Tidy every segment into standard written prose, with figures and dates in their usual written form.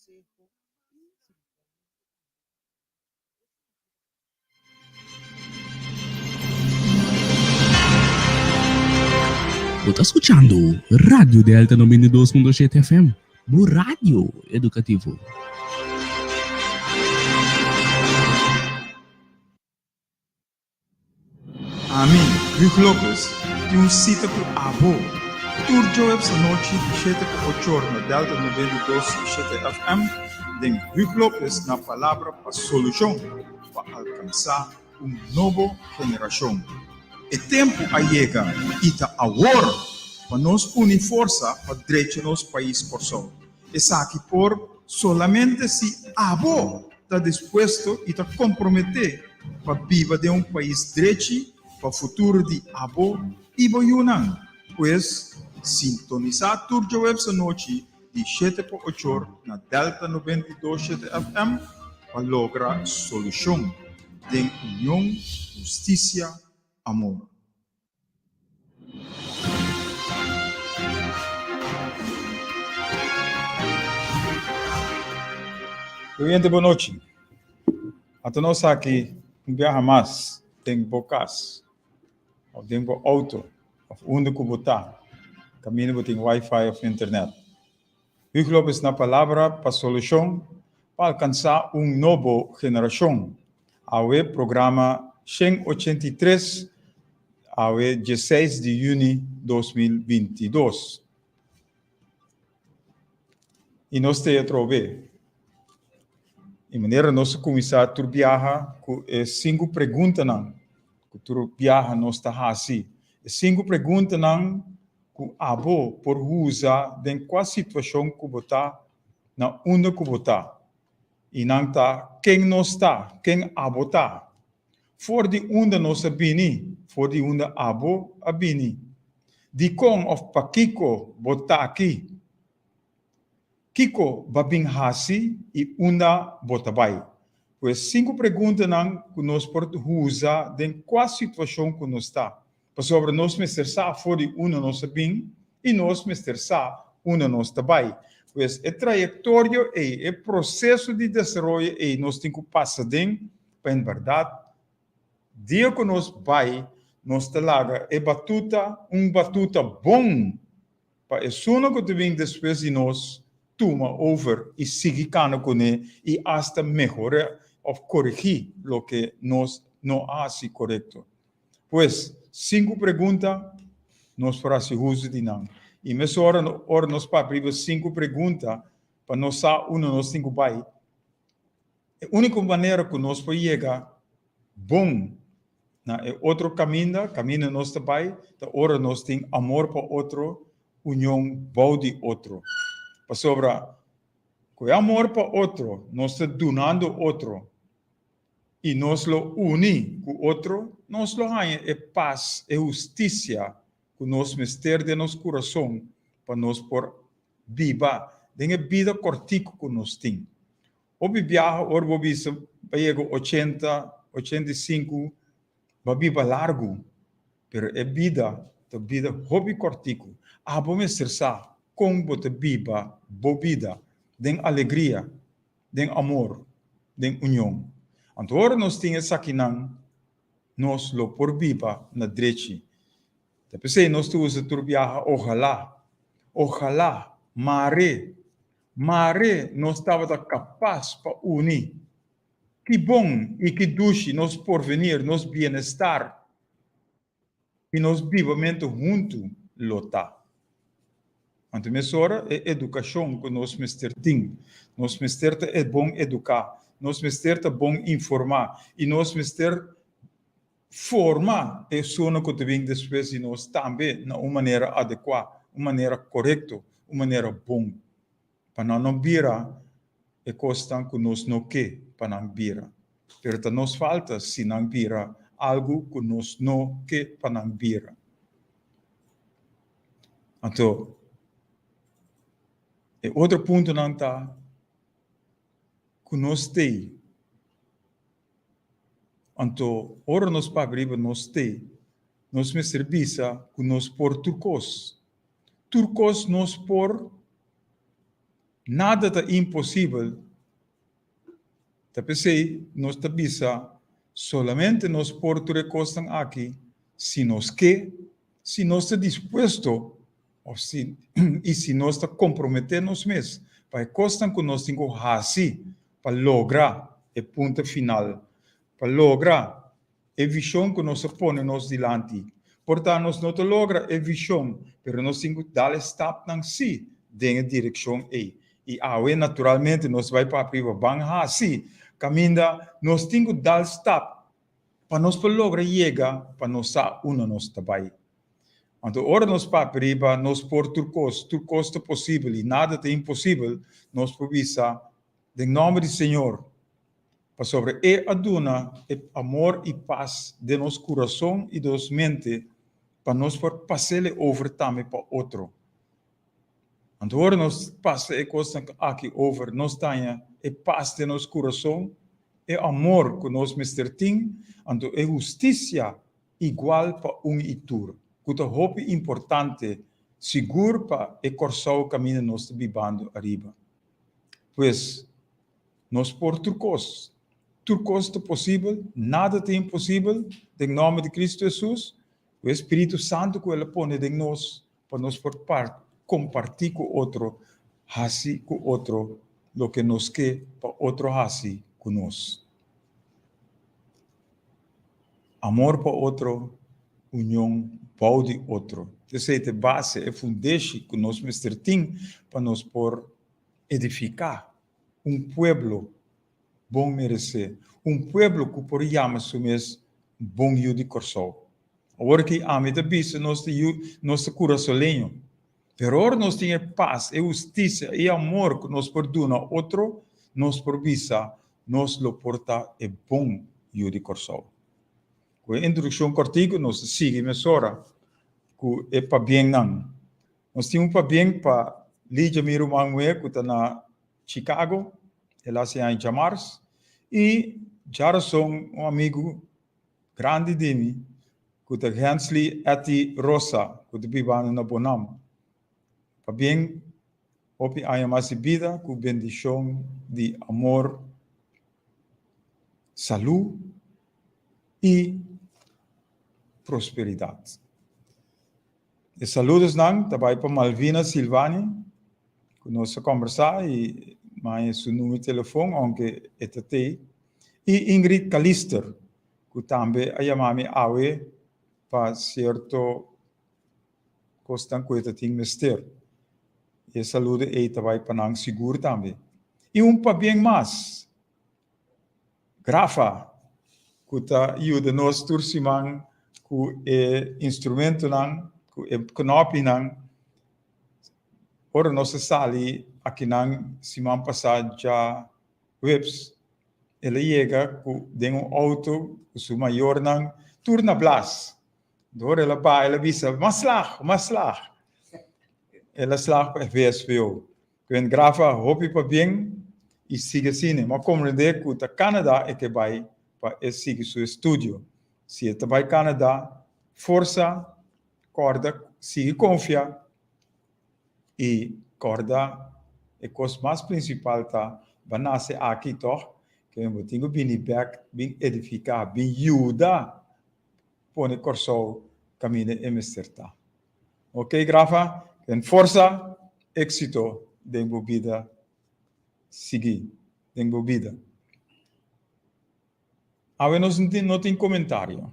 Bo ta skuchando Radio Delta 92.7 FM, bo radio edukativo. Ami, Hugo Lopez, tin un sita ku abo tur djoeps anochi di shete pa ochor na Delta 92.7 FM den Hugo Lopez na Palabra pa Solushon pa alkansá un nobo generashon. E tempu a yega i ta awor pa nos uni forsa pa drecha nos pais Kòrsou. Esaki por solamente si abo ta dispuesto i ta komprometé pa biba den un pais drechi pa futuro di abo i bo yunan. Pues, sintonisá tur djoweps anochi di shete pa ochor na Delta 92 shete FM pa logra solushon den union, hustisia, amor. Oyente bon nochi. Ata nos aki un biaha mas den bo kas of den bo auto of unda ku bo ta kaminda bo tin wifi of internet. Hugo Lopez na palabra pa solushon pa alkansá un nobo generashon. Awe programa 183, awe 16 di yüni 2022. I nos ta atrobe. I manera nos a kuminsá tur biaha ku e sinku preguntanan ku tur biaha nos ta hasi. E sinku preguntanan ku abo por usa den kua situashon ku bo ta, na unda ku bo ta. I nan ta, ken nos ta, ken abo ta? For di unda nos a bini, for di unda abo a bini? Dikon òf pakiko bo ta aki? Kiko ba bin hasi i unda bo ta bai? Pues sinku preguntanan ku nos por usa den kua situashon ku nos ta. Pasobra nos mester sa for di unda nos a bin i nos mester sa unda nos ta bai. Pues e trayektorio ei, e proseso di desaroyo ei nos tin ku pasa den pa en bèrdat dia ku nos bai nos ta laga e batuta, un batuta bon pa esunnan ku ta bin despues di nos tuma over i sigui kana kuné i asta mehorá òf koregí loke nos no a hasi korekto. Pues, sinku pregunta, nos por hasi uso di nan. I mesora ora nos papia riba sinku pregunta, pa nos sa unda nos tin ku bai, e úniko manera ku nos por yega bon na e otro kaminda, kaminda nos ta bai, ta ora nos tin amor pa otro, union bou di otro. Pasobra ku e amor pa otro, nos ta dunando otro i nos lo uni ku otro, nos lo haña e pas, e hustisia ku nos mester den nos kurason pa nos por biba den e bida kòrtiku ku nos tin. Hopi biaha ora bo bisa bo a yega ochenta, 85, bo a biba largu, pero e bida ta bida hopi kòrtiku. Abo mester sa kon bo ta biba bo bida den alegria, den amor, den union. Anto ora nos tin esakinan, nos lo por biba na drechi. Ta p'esei nos ta usa tur biaha ojalá, ojalá, mare, mare nos tabata kapas pa uni. Ki bon i ki dushi nos porvenir, nos bienestar i nos bibamentu huntu lo ta. Anto mesora e edukashon ku nos mester tin, nos mester ta e bon eduká, nos mester ta bon informá i nos mester forma esunnan ku ta bin despues di nos tambe na un manera adekuá, un manera korekto, un manera bon, pa nan no bira e kosnan ku nos no ke pa nan bira. Pero ta nos falta si nan bira algu ku nos no ke pa nan bira. Anto, e otro puntonan ta ku nos t'ei. Anto, ora nos papia riba nos t'ei, nos mester bisa ku nos por tur kos. Tur kos nos por. Nada ta imposibel. Ta p'esei nos ta bisa solamente nos por tur e kosnan aki si nos ke, si nos ta dispuesto òf si i si nos ta komprometé nos mes pa e kosnan ku nos tin ku hasi pa logra e punto final, pa logra e vishon ku nos a pone nos dilanti. Por ta nos no ta logra e vishon, pero nos tin ku dal e stapnan sí den e direkshon ei. I awe naturalmente nos bai papia riba ban hasi kaminda nos tin ku dal stap pa nos por logra yega pa nos sa unda nos ta bai. Anto ora nos papia riba nos por tur kos, tur kos ta posibel i nada ta imposibel, nos por bisa den nòmber di Señor, Pasobra E a duna e amor i pas den nos kurason i nos mente pa nos por pas'el e over tambe pa otro. Anto ora nos pasa e kosnan aki over, nos taña e pas den nos kurason, e amor ku nos mester tin, anto e hustisia igual pa un i tur, ku ta hopi importante sigur pa e Kòrsou kaminda nos ta bibando ariba. Pues, Nos por tur kos. Tur kos ta posibel, nada ta imposibel, den nòmber di Kristu Hesus, ku e Spiritu Santu ku El a pone den nos, pa nos por kompartí ku otro, hasi ku otro loke nos ke pa otro hasi ku nos. Amor pa otro, union bou di otro. Esei ta e base, e fundeshi ku nos mester tin pa nos por edifiká un pueblo bon meresé, un pueblo ku por yama su mes bon yu di Kòrsou. Awor ki ami ta bisa nos ta yu, nos ta kurasoleño, pero ora nos tin e pas, e hustisia, e amor ku nos por duna otro, nos por bisa nos lo por ta e bon yu di Kòrsou. Ku e introdukshon kòrtiku nos ta sigui mesora ku e pabiennan. Nos tin un pabien pa Ligia mi ruman muhé ku ta na Chicago, el a hasi aña djamars, i djarason un amigu grandi di mi ku ta Hensley Etty Rosa ku ta bibando na Bonam. Pabien hopi aña mas di bida ku bendishon di amor, salú i prosperidat. E saludosnan ta bai pa Malvina Silvani, ku nos a kòmbersá i maya su numero di telefòn, ounke e ta tei, i Ingrid Calister, ku tambe a yama mi awe pa sierto kosnan ku e ta tin mester. E saludo ei ta bai pa nan sigur tambe. I un pabien mas. Grafa, ku ta yuda nos tur siman ku e instrumentonan, ku e knopinan. Ora nos a sali akinan siman pasá djaweps, el a yega ku den un outo ku su mayornan tur na blas. Dor el a baha el a bisa, Mas slag, mas slag. El a slag pa e VSVO. Kwen Grafa hopi pabien y sigui asina. M'a comprende cu ta Canada e ke bay pa e sigui su estudio. Si e ta bay Canada, forsa, corda, sigui confia y corda e cos mas principal ta ba nace aki toch, ke bo tin cu bini bek, bin edifica, bin yuda pone Corsou caminda e mester ta. Ok Grafa, den forsa, éxito den bo bida sigui den bo bida. Awe nos no tin comentario.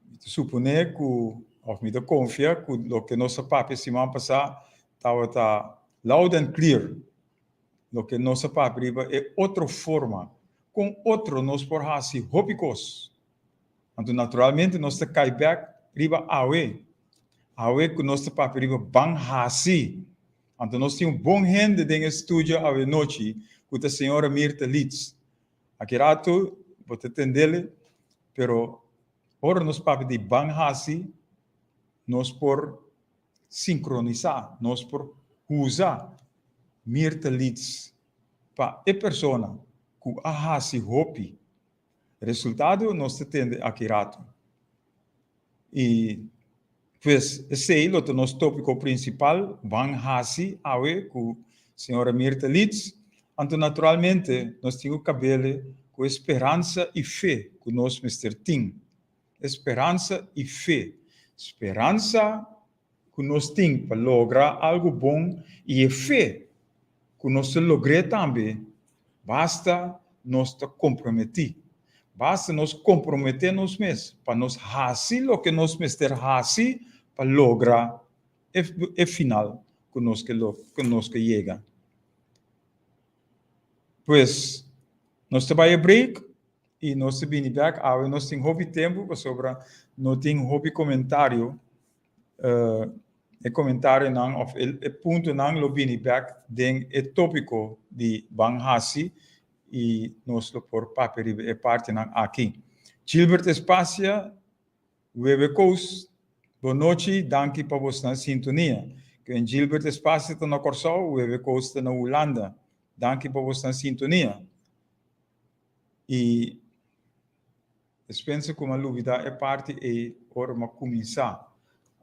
Mi ta supone cu, of mi ta confia cu loke nos a papia siman pasa tabata loud and clear. Loke nos a papia riba e otro forma con otro nos por haci hopi cos. Anto naturalmente nos ta kai bek riba awe. Awe ku nos ta papia riba ban hasi. Anto nos tin un bon hende den e studio awe nochi ku ta señora Mirta Leeds. Aki ratu bo ta tendele, pero ora nos papia di ban hasi, nos por sinkronisá, nos por usa Mirta Leeds pa e persona ku a hasi hopi. Resultado nos ta tende aki rato. I pues esei lo ta nos tópiko prinsipal, ban hasi awe ku. Señora Mirta Litz, anto naturalmente nos tin ku kabele ku e speransa i fe ku nos mester tin. E speransa i fe. Speransa ku nos tin pa logra algu bon i e fe ku nos ta logr'é tambe, basta nos ta komprometí. Basta nos komprometé nos mes pa nos hasi loke nos mester hasi pa logra e final ku nos ke ku nos ke yega. Pues, nos ta bai e break i nos ta bini bèk. Awe nos tin hopi tempu pasobra no tin hopi komentario. E komentarionan òf e puntonan lo bini bèk den e tópiko di Ban Hasi i nos lo por papia riba e partinan aki. Gilbert Espacia Wewe Koos, Bon nochi, danki pa bosnan sintonia. Kuen Gilbert Espacio ta na Kòrsou, Wewe Koos ta na Hulanda. Danki pa bosnan sintonia. I Spencer ku m'a lubidá e parti ei ora m'a kuminsá,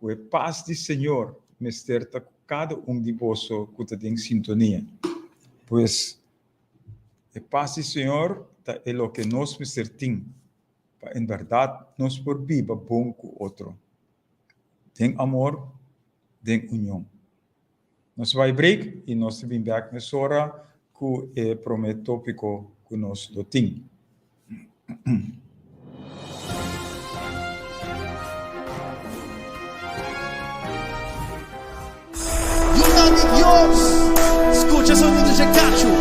ku e pas di Señor mester ta ku kada un di boso ku ta den sintonia. Pues, e pas di Señor ta e loke nos mester tin. Pa en bèrdat nos por biba bon ku otro, den amor, den union. Nos bai break i nos ta bin bèk mesora ku e promé tópiko ku nos lo tin. Yunan di Dios, skucha sonido dje kachu.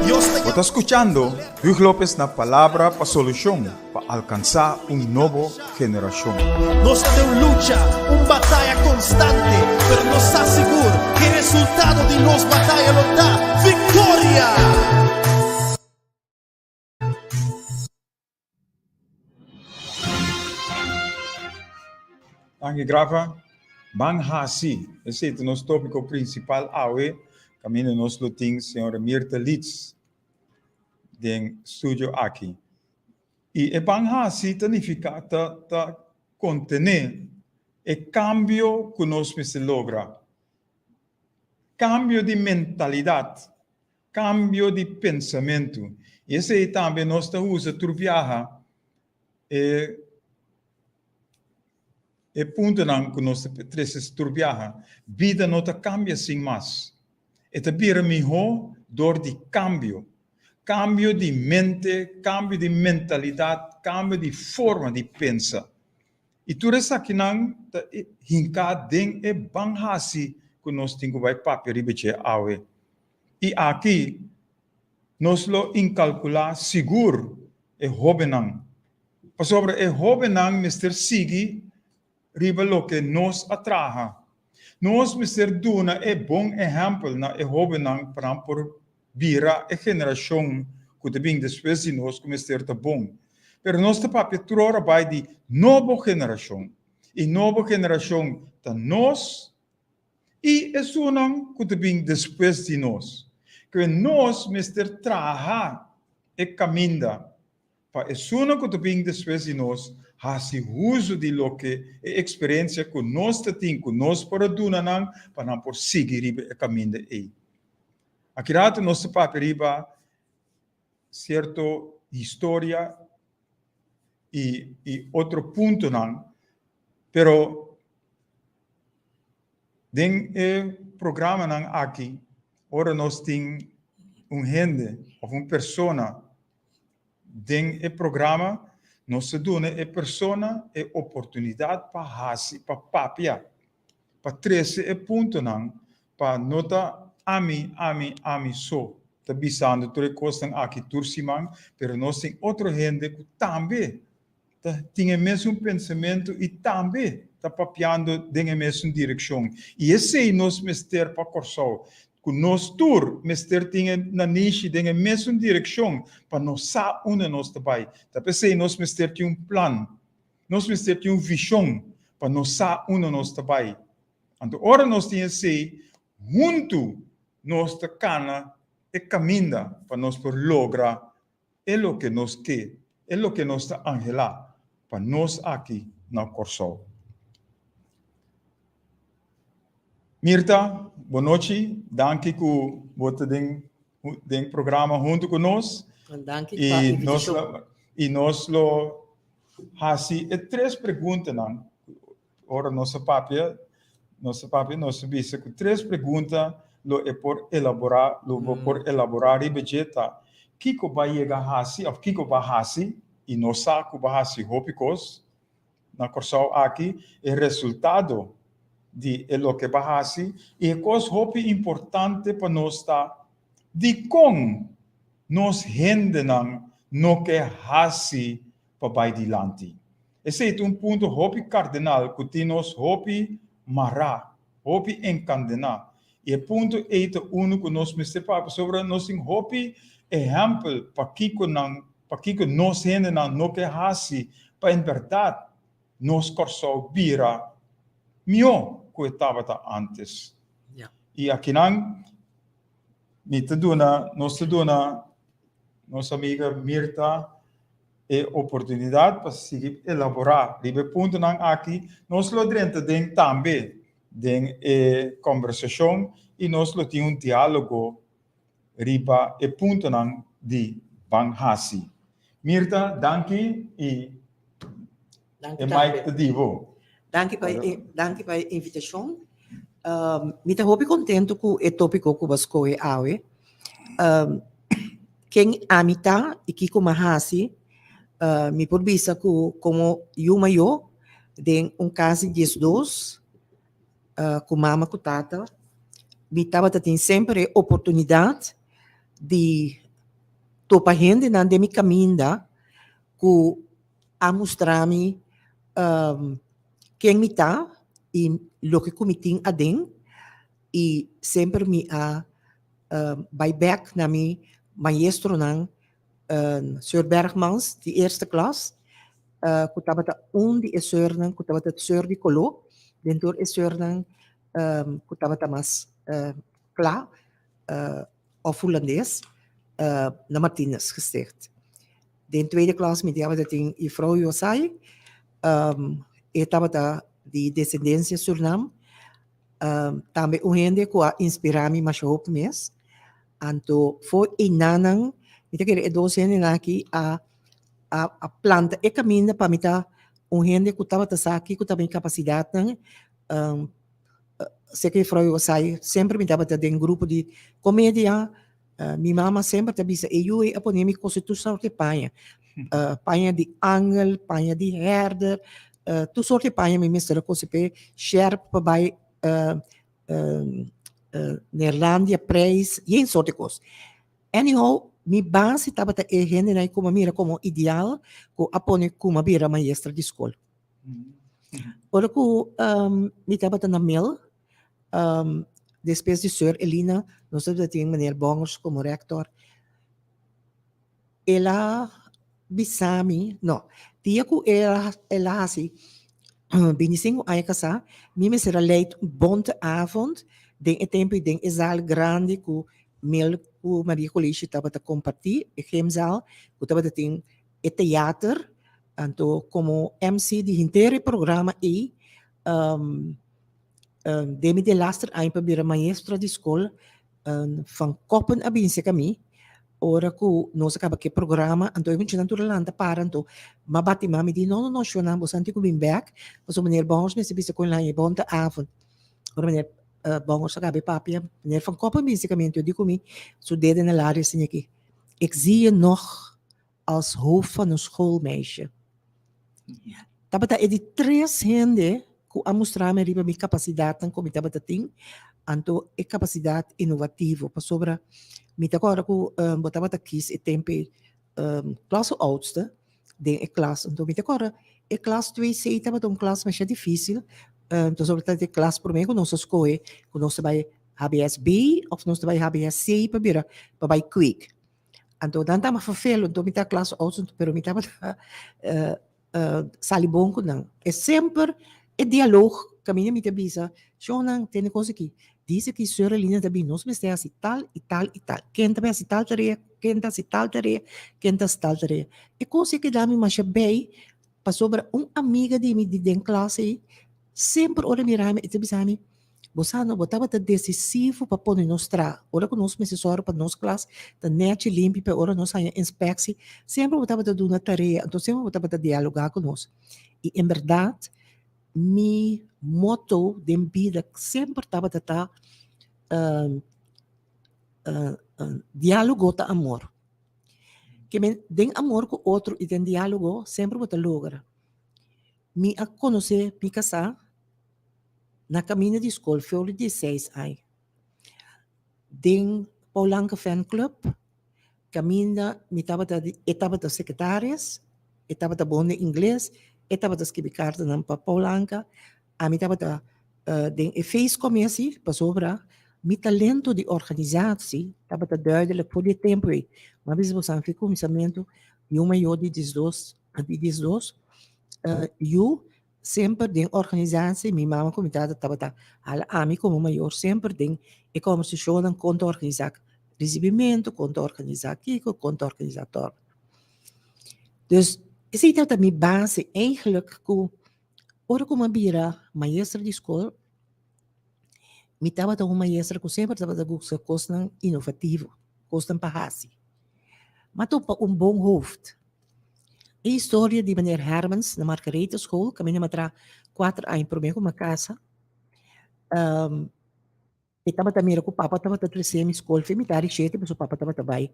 Dios ta Bo ta skuchando Huug Lopez na Palabra pa Solushon pa alkansá un nobo generashon. Nos ta den un lucha, un bataya konstante, pero nos sa sigur ku e resultado di nos bataya lo ta viktoria! Danki Grafa. Ban hasi. Esei ta nos tópiko prinsipal awe. Kaminda nos lo tin señora Mirta Litz den studio aki. I e ban hasi ta nifiká ta ta kontené e kambio ku nos mester logra. Kambio di mentalidat. Kambio di pensamentu. I esei tambe nos ta usa tur biaha e e puntonan ku nos ta trese tur biaha. Bida no ta kambia sin mas. E ta bira mihó dor di kambio. Kambio di mente, kambio di mentalidat, kambio di forma di pensa. I tur esakinan ta hinká den e ban hasi ku nos tin ku bai papia riba dje awe. I aki nos lo inkalkulá sigur e hóbennan, pasobra e hóbennan mester sigui riba loke nos a traha. Nos mester duna e bon ehèmpel na e hóbennan pa nan por bira e generashon ku ta bin despues di nos ku mester ta bon. Pero nos ta papia tur ora bai di nobo generashon, i nobo generashon ta nos I esunnan ku ta bin despues di nos. Ke nos mester traha e kaminda pa esunnan ku ta bin despues di nos hasi uso di loke e eksperensia ku nos ta tin ku nos por a duna nan pa nan por sigui riba e kaminda ei. Aki rato nos ta papia riba sierto historia i i otro puntonan, pero Den e programanan aki, ora nos tin un hende of un persona den e programa, nos ta duna e persona e oportunidad pa hasi, pa papia, pa trese e puntonan, pa no ta ami, ami, ami so ta bisando tur e kosnan aki tur siman, pero nos tin otro hende ku tambe ta tin e mesun pensamentu i tambe ta papiando den e mesun direkshon. I esei nos mester pa Kòrsou, ku nos tur mester tin e nanishi den e mesun direkshon pa nos sa unda nos ta bai. Ta p'esei nos mester tin un plan, nos mester tin un vishon pa nos sa unda nos ta bai. Anto ora nos tin esei, huntu nos ta kana e kaminda pa nos por logra E loke nos ke, e loke nos ta anhelá pa nos aki na Kòrsou. Mirta, bon nochi. Danki ku bo ta den den programa huntu ku nos. Danki pa I nos invitashon. lo, i nos lo hasi e tres preguntanan. Ora nos a papia, nos a papia, nos a bisa ku tres pregunta lo e por elaborá, lo bo por elaborá riba dje ta, kiko bo a yega hasi òf kiko bo a hasi, i nos sa ku bo a hasi hopi kos na Kòrsou aki, e resultado di e loke bo a hasi, i e kos hopi importante pa nos ta, dikon nos hendenan no ke hasi pa bai dilanti? Esei ta un punto hopi kardenal ku tin nos hopi mará, hopi enkandená. I e punto ei ta unu ku nos mester papia pasobra nos tin hopi ehèmpel pakiko nan, pakiko nos hendenan no ke hasi pa en bèrdat nos Kòrsou bira mihó ku e tabata ántes. I akinan mi ta duna, nos ta duna nos amiga Mirta e oportunidat pa sigui elaborá riba e puntonan aki. Nos lo drenta den tambe den e kòmbersashon i nos lo tin un diálogo riba e puntonan di ban hasi. Mirta, danki i Danki e tambe. mic ta di bo. Danki pa e danki pa e invitashon. Mi ta hopi kontentu ku e tópiko ku bo a skohe awe. Ken ami ta i kiko mi a hasi, mi por bisa ku komo yu mayó den un kas di diesdos ku mama ku tata, mi tabata tin semper e oportunidat di topa hendenan den mi kaminda ku a mustra mi ken mi ta i loke ku mi tin aden i semper mi a bai bek na mi maestronan Seur Bergmans di eerste klas ku tabata un di e seurnan ku tabata seur di koló den tur e seurnan ku tabata mas kla òf hulandes na Martinus Gesticht. Den tweede klas mi tabata tin juffrouw Josai e tabata di desendensia Surnam Tambe un hende ku a inspirá mi masha hopi mes. Anto for einanan mi ta kere e dos hendenan aki a a a planta e kaminda pa mi ta un hende ku tabata sa kiko ta mi kapasidatnan. Seke juffrouw Josai semper mi tabata den grupo di komedia. Mi mama semper ta bisa e yu ei a pone mi kose tur sorte paña. Paña di angel, paña di herder, tur sorte paña mi mester a kose p'e sherp pa bai Neerlandia prijs, yen sorte kos. Anyhow, mi base tabata e hendenan ku mi a mira komo ideal ku a pone ku mi a bira maestra di skol. Ora ku mi tabata na mil, Despues di Seur Elina nos tabata tin meneer Bongers como rector. El a bisa mi, no, dia cu el a haci binticinco aña casá, mi mester a leid un bonte avond den e tempo y den e zaal grandi cu Mel cu Maria College tabata comparti, e gymzaal, cu tabata tin e theater. Anto como MC di henter e programa ey, Den mi delaster aña pa bira maestra di skol, Van Koppen a binse ka mi ora ku nos a kaba ku e programa, anto e muchanan tur a lanta para, anto m'a bati man, mi di no no no shonnan boso anti ku bin bèk, pasobra meneer Bongers mester bisa ku el haña e bon ta avond. Ora meneer Bongers a kaba e papia, meneer Van Koppen a binse ka mi, anto e di ku mi su dede na laria asina aki, Ik zie je nog als hoofd van een schoolmeisje. Tabata e di tres hende ku a mustra mi riba mi kapasidatnan ku mi tabata tin, anto e kapasidat inovativo, pasobra mi ta kòrda ku bo tabata kis e tempu ei klas oudste den e klas, anto mi ta kòrda e klas twee C tabata un klas masha difísil, pasobra tabata e klas promé ku nos a skohe ku nos ta bai HBSB òf nos ta bai HBSC pa bira pa bai kweek. Anto nan tabata verveel, anto mi ta klas oud, pero mi tabata sali bon ku nan. E semper e dialoog kaminda mi ta bisa, shownan tene kos aki, dice ki Seur Elina ta bin, nos mester hasi tal i tal i tal. Ken ta bai hasi tal tarea, ken ta hasi tal tarea, ken ta hasi tal tarea. E kos ei keda mi masha bei, pasobra un amiga di mi di den klas ei, semper ora e mira mi e ta bisa mi. Bo sa no, bo tabata desisivo pa pone nos traha. Ora ku nos mester sòru pa nos klas ta nèchi, limpi, pa ora nos haña inspeksi, semper bo tabata duna tarea, anto semper bo tabata dialogá ku nos. I en bèrdat mi motto den bida semper tabata ta diálogo ta amor. Ke men den amor ku otro i den diálogo semper bo ta logra. Mi a konosé mi kasá na kaminda di skol for di dieseis aña den Poulanka Fan Club kaminda mi tabata e tabata sekretaris, e tabata bon den ingles, e tabata skibi kartanan pa Poulanka, ami tabata den e feestcommissie pasobra mi talento di organisatie tabata duidelijk for di e tempu ei. Mi a bisa boso anfi kuminsamentu di un mayor di diesdos di diesdos yu semper den organisatie mi mama ku mi tata tabata hala ami komo mayor semper den e kombersashonnan kon ta organisa risibimentu, kon ta organisa kiko, kon ta organisa tòg. Dus esei tabata mi base eigenlijk ku Ora ku mi a bira maestra di skol, mi tabata un maestra ku semper tabata buska kosnan inovativo, kosnan pa hasi. Mi a topa un bon hoofd. E historia di meneer Hermans na Margaretha School, kaminda mi a traha kuater aña promé ku mi a kasa. E tabata mira ku papa tabata trese mi skol fe mitad di shete pasobra papa tabata bai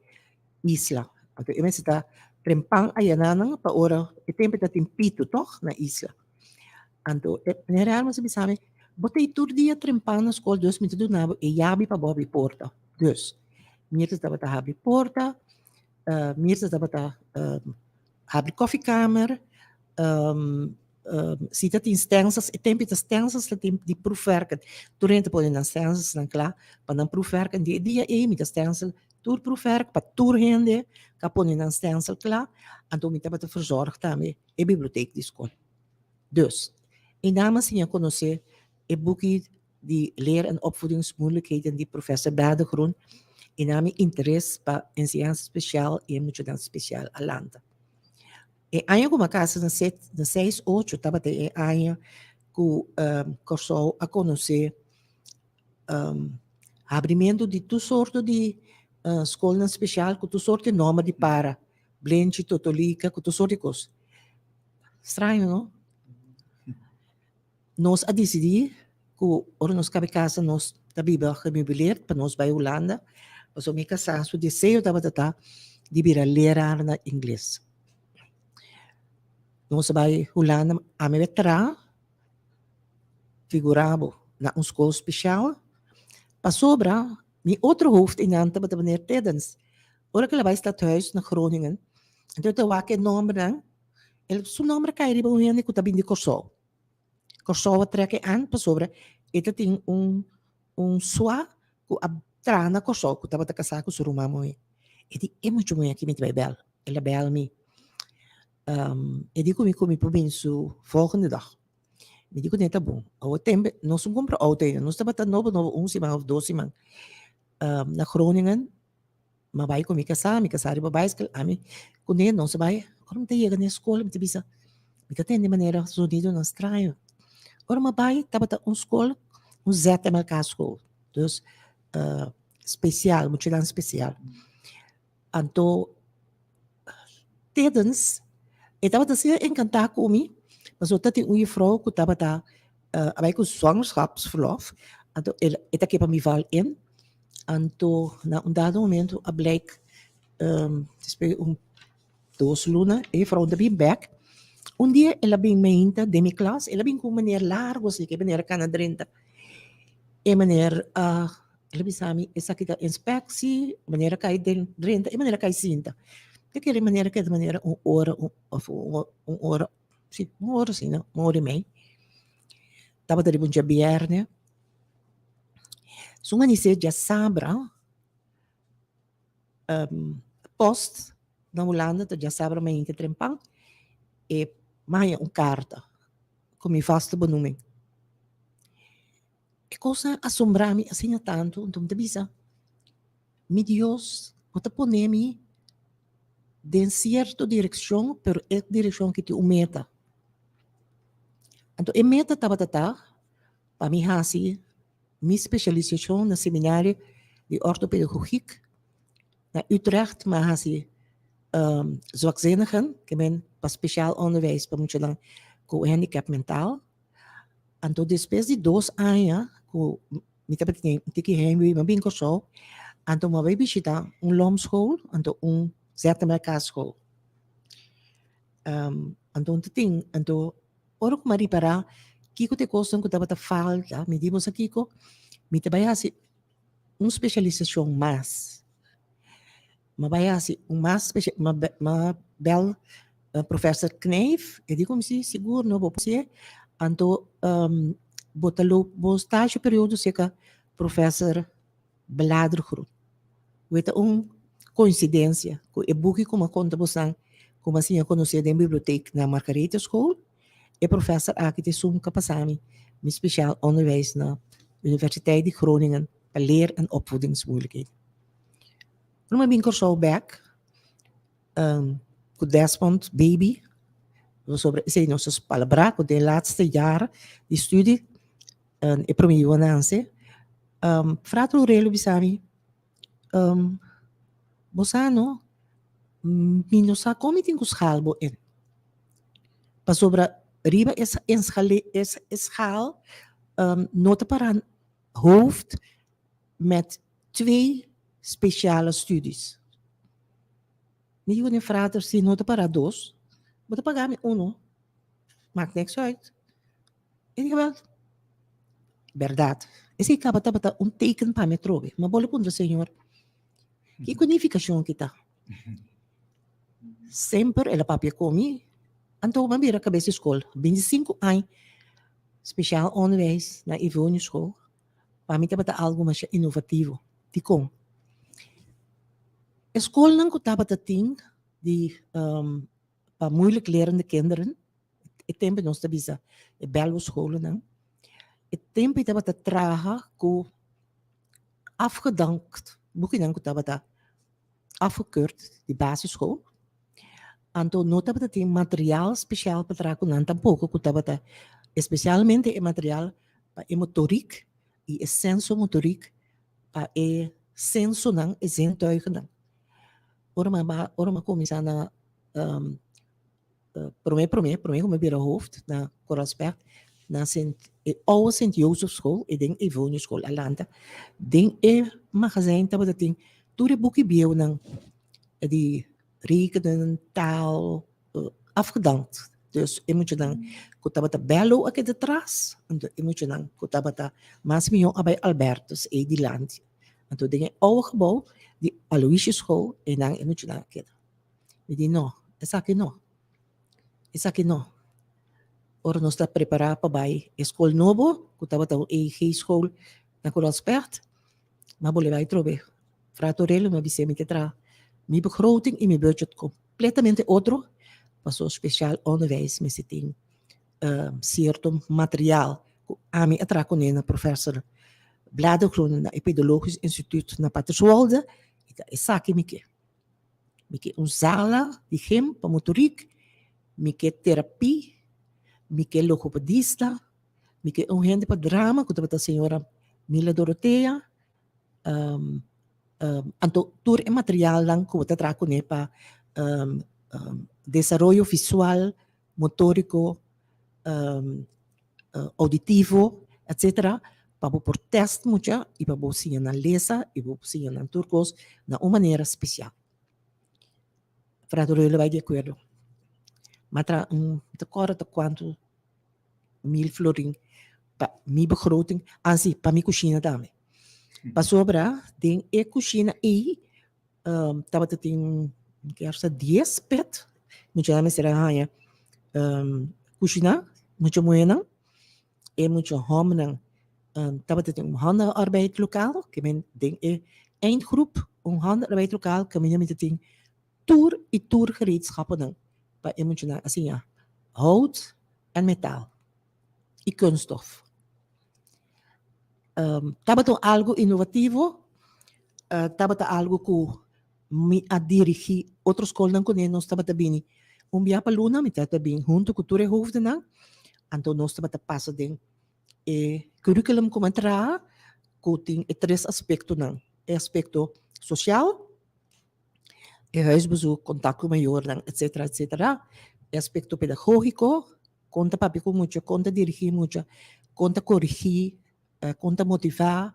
isla. Anto e mester ta trempan ayananan pa ora e tempu ta tin pitu tog na isla. Anto e meneer Hermans a bisa mi, bo ta ei tur dia trempan na skol dus mi ta duna bo e yabi pa bo habri porta. Dus Mirta tabata habri porta, Mirta tabata habri koffiekamer, si ta tin stencils, e tempo ta stencils ta tin di proefwerken. Tur hende ta pone nan stencilsnan kla pa nan proefwerken. Di e dia ei mi ta stencil tur proefwerk pa tur hende ka pone nan stencil kla. Anto mi tabata verzorg tambe e biblioteek di skol. Dus, e nan a siña konosé e buki di Leer en Opvoedingsmoeilijkheden di Professor Badegroen i nan mi interes pa enseñansa spesial i e muchanan spesial a lanta. E aña ku mi a kasa na set na seis ocho tabata e aña ku Kòrsou a konosé habrimentu di tur sorto di skolnan spesial ku tur sorto di nòmber di para, Blenchi, Totolika, ku tur sorto di kos. Straño no? Nos a disidí ku ora nos kaba e kasa nos ta biba gemeubileerd pa nos bai Hulanda, pasobra mi kasá su deseo tabata ta di bira leraar na ingles. Nos a bai Hulanda, ami a traha, figurá bo, na un skol spesial, pasobra mi otro hoofd einan tabata meneer Tiddens. Ora ku el a bai stadhuis na Groningen, anto e ta wak e nòmbernan, su nòmber a kai riba un hende ku ta bini di Kòrsou. Kòrsou a trek e an pasobra e ta tin un un sua ku a traha na Kòrsou ku tabata kasá ku su ruman muhé. E di e mucha muhé aki mi ta bai bèl. El a bèl mi. E di ku mi ku mi por bini su volgende dag. Mi di kuné ta bon. Awo tempu nos no kumpra outo ainda. Nos tabata nobo nobo un siman òf dos siman na Groningen. Mi a bai ku mi kasá, mi kasá riba baiskel, ami kuné nos a bai. Ora mi ta yega na e skol mi ta bisa, mi ta tende manera zonidonan straño. Ora mi a bai tabata un skol, un ZMLK school, dus spesial, muchanan spesial. Anto Tiddens e tabata asina enkantá ku mi, pasobra ta tin un jufrou ku tabata a bai ku zwangerschapsverlof, anto e ta ke pa mi val in. Anto na un dado momento a blijk despues di un dos luna e juffrouw ta bin bek. Un dia el a bin meinta den mi klas, el a bin ku un meneer largo así, ku e meneer a kana drenta. E meneer a el a bisa mi esaki ta inspectie, meneer a kai den drenta, e meneer a kai sinta. Ta kere e meneer a keda manera un ora of un ora, si un ora asina, un ora i mei. Tabata riba un djabièrnè. Su manisé djasabra post na Hulanda ta djasabra mainta trempan e maya un karta ku mi vaste benoeming. E kos a asombrá mi asina tantu, anto mi ta bisa, mi Dios bo ta pone mi den sierto direkshon pero e direkshon aki tin un meta. Anto e meta tabata ta pa mi hasi. mi spesialisashon na seminario di ortopedagogiek na Utrecht, mi a hasi zwakzinnigen, ke men pa spesiaal onderwijs pa muchanan ku handicap mental. Anto despues di dos aña ku mi tabata tin un tiki heimwee, mi a bin Kòrsou, anto mi a bai bishita un lomschool, anto un ZMLK school. Anto un ta tin, anto ora ku mi a ripará kiko ta e kosnan ku tabata falta, mi di bo sa kiko, mi ta bai hasi un spesialisashon mas. Mi a bai hasi un mas mi a bèl profèser Knijf, e di ku mi si, sigur no bo por hasié, anto bo ta loop bo stasje periodo serka profèser Bladergroen. Wet ta un coincidencia cu e buki cu m'a conta bosan cu m'a siña conoce den bibliotheek na Margaretha School, e professor aki ta esun cu a pasa mi mi speciaal onderwijs na Universiteit di Groningen pa leer en opvoedingsmoeilijkheden. Ora m'a bin Corsou bek cu Desmond baby, pasobra esey nos a palabrá cu den laatste jaar di studie e prome yu a nanse, Frater Aurelio bisa mi, Bo sa no, mi no sa kon mi tin ku schaal bo in. Pasobra riba e e schaal no ta para hoofd met twee speciale studies. Mi di ku frater, si no ta para dos, bo ta paga mi uno, maakt niks uit. E di wel, bèrdat. Esei kaba tabata un teken pa mi atrobe. Mi a bole puntra Señor, kiko nifikashon ki ta? Semper el a papia ku mi, anto mi a bira kabes di skol. Bintisinku aña spesiaal onderwijs na Ivonie School, pa mi tabata algu masha inovativo. Dikon? E skolnan ku tabata tin di pa moeilijk lerende kinderen, e tempo nos ta bisa e Belwo scholennan, e tempo ei tabata traha ku afgedankt bukinan ku tabata afgekeurd di basisschool, anto no tabata tin material spesial pa traha ku nan tampoko ku tabata espesialmente e material pa e motoriek i e sensomotoriek pa e sensonan, e zintuigennan. Ora mi a ora mi a kuminsá na Promé promé promé ku mi bira hoofd na Koralsberg na Sint e oude Sint Jozefschool i den Evoniusschool a lanta. Den e magazijn tabata tin tur e buki bieunan di rekenen, taal, afgedankt. Dus e muchanan ku tabata bèlo a keda tras, anto e muchanan ku tabata mas mihó a bai Albertus ei dilanti. Anto den e oude gebou di Aloysiusschool einan e muchanan a keda. Mi di, No, esaki no. Esaki no. Ora nos ta prepará pa bai e skol nobo, ku tabata un EG school na Koralspecht, m'a bole bai trobe. Frater Aurelio mi a bis'é mi ke traha mi begroting i mi budget kompletamente otro, pasobra spesiaal onderwijs mester tin sierto materiaal ku ami a traha kuné na Professor Bladergroen na e Pedologisch Instituut na Paterswolde, i ta esaki mi ke. Mi ke un sala di gym pa motoriek, mi ke terapie, mi ke logopedista, mi ke un hende pa drama ku tabata señora Mila Dorothea, anto tur e materialnan ku bo ta traha kuné pa desaroyo visual, motoriko, auditivo, etcetera, pa bo por test mucha i pa bo siña nan lesa i bo por siña nan tur kos na un manera spesial. Frater Roel a bai di akuerdo. Mi a traha un, mi ta kòrda ta kuantu mil florin pa mi begroting, ah si, pa mi kushina tambe. Pasobra den e kushina ei tabata tin kersa dies pet, muchanan mester a haña kushiná, mucha muhénan e mucha hòmbernan tabata tin un handarbeid lokaal, ke men den e eindgroep un handarbeid lokaal kaminda mi ta tin tur i tur gereedschappennan pa e muchanan a siña hout en metaal i kunststof. Tabata un algu inovativo, tabata algu ku mi a dirigí otro skolnan kuné nos tabata bini un bia pa luna, mi tabata bini huntu ku tur e hoofdennan, anto nos tabata pasa den e curriculum ku mi a traha. ku tin e tres aspektonan, e aspekto sosial, e huisbezoek, kontak ku mayornan, etsetera, etsetera, e aspekto pedagógiko, kon ta papia ku mucha, kon ta dirigí mucha, kon ta korigí, kon ta motivá,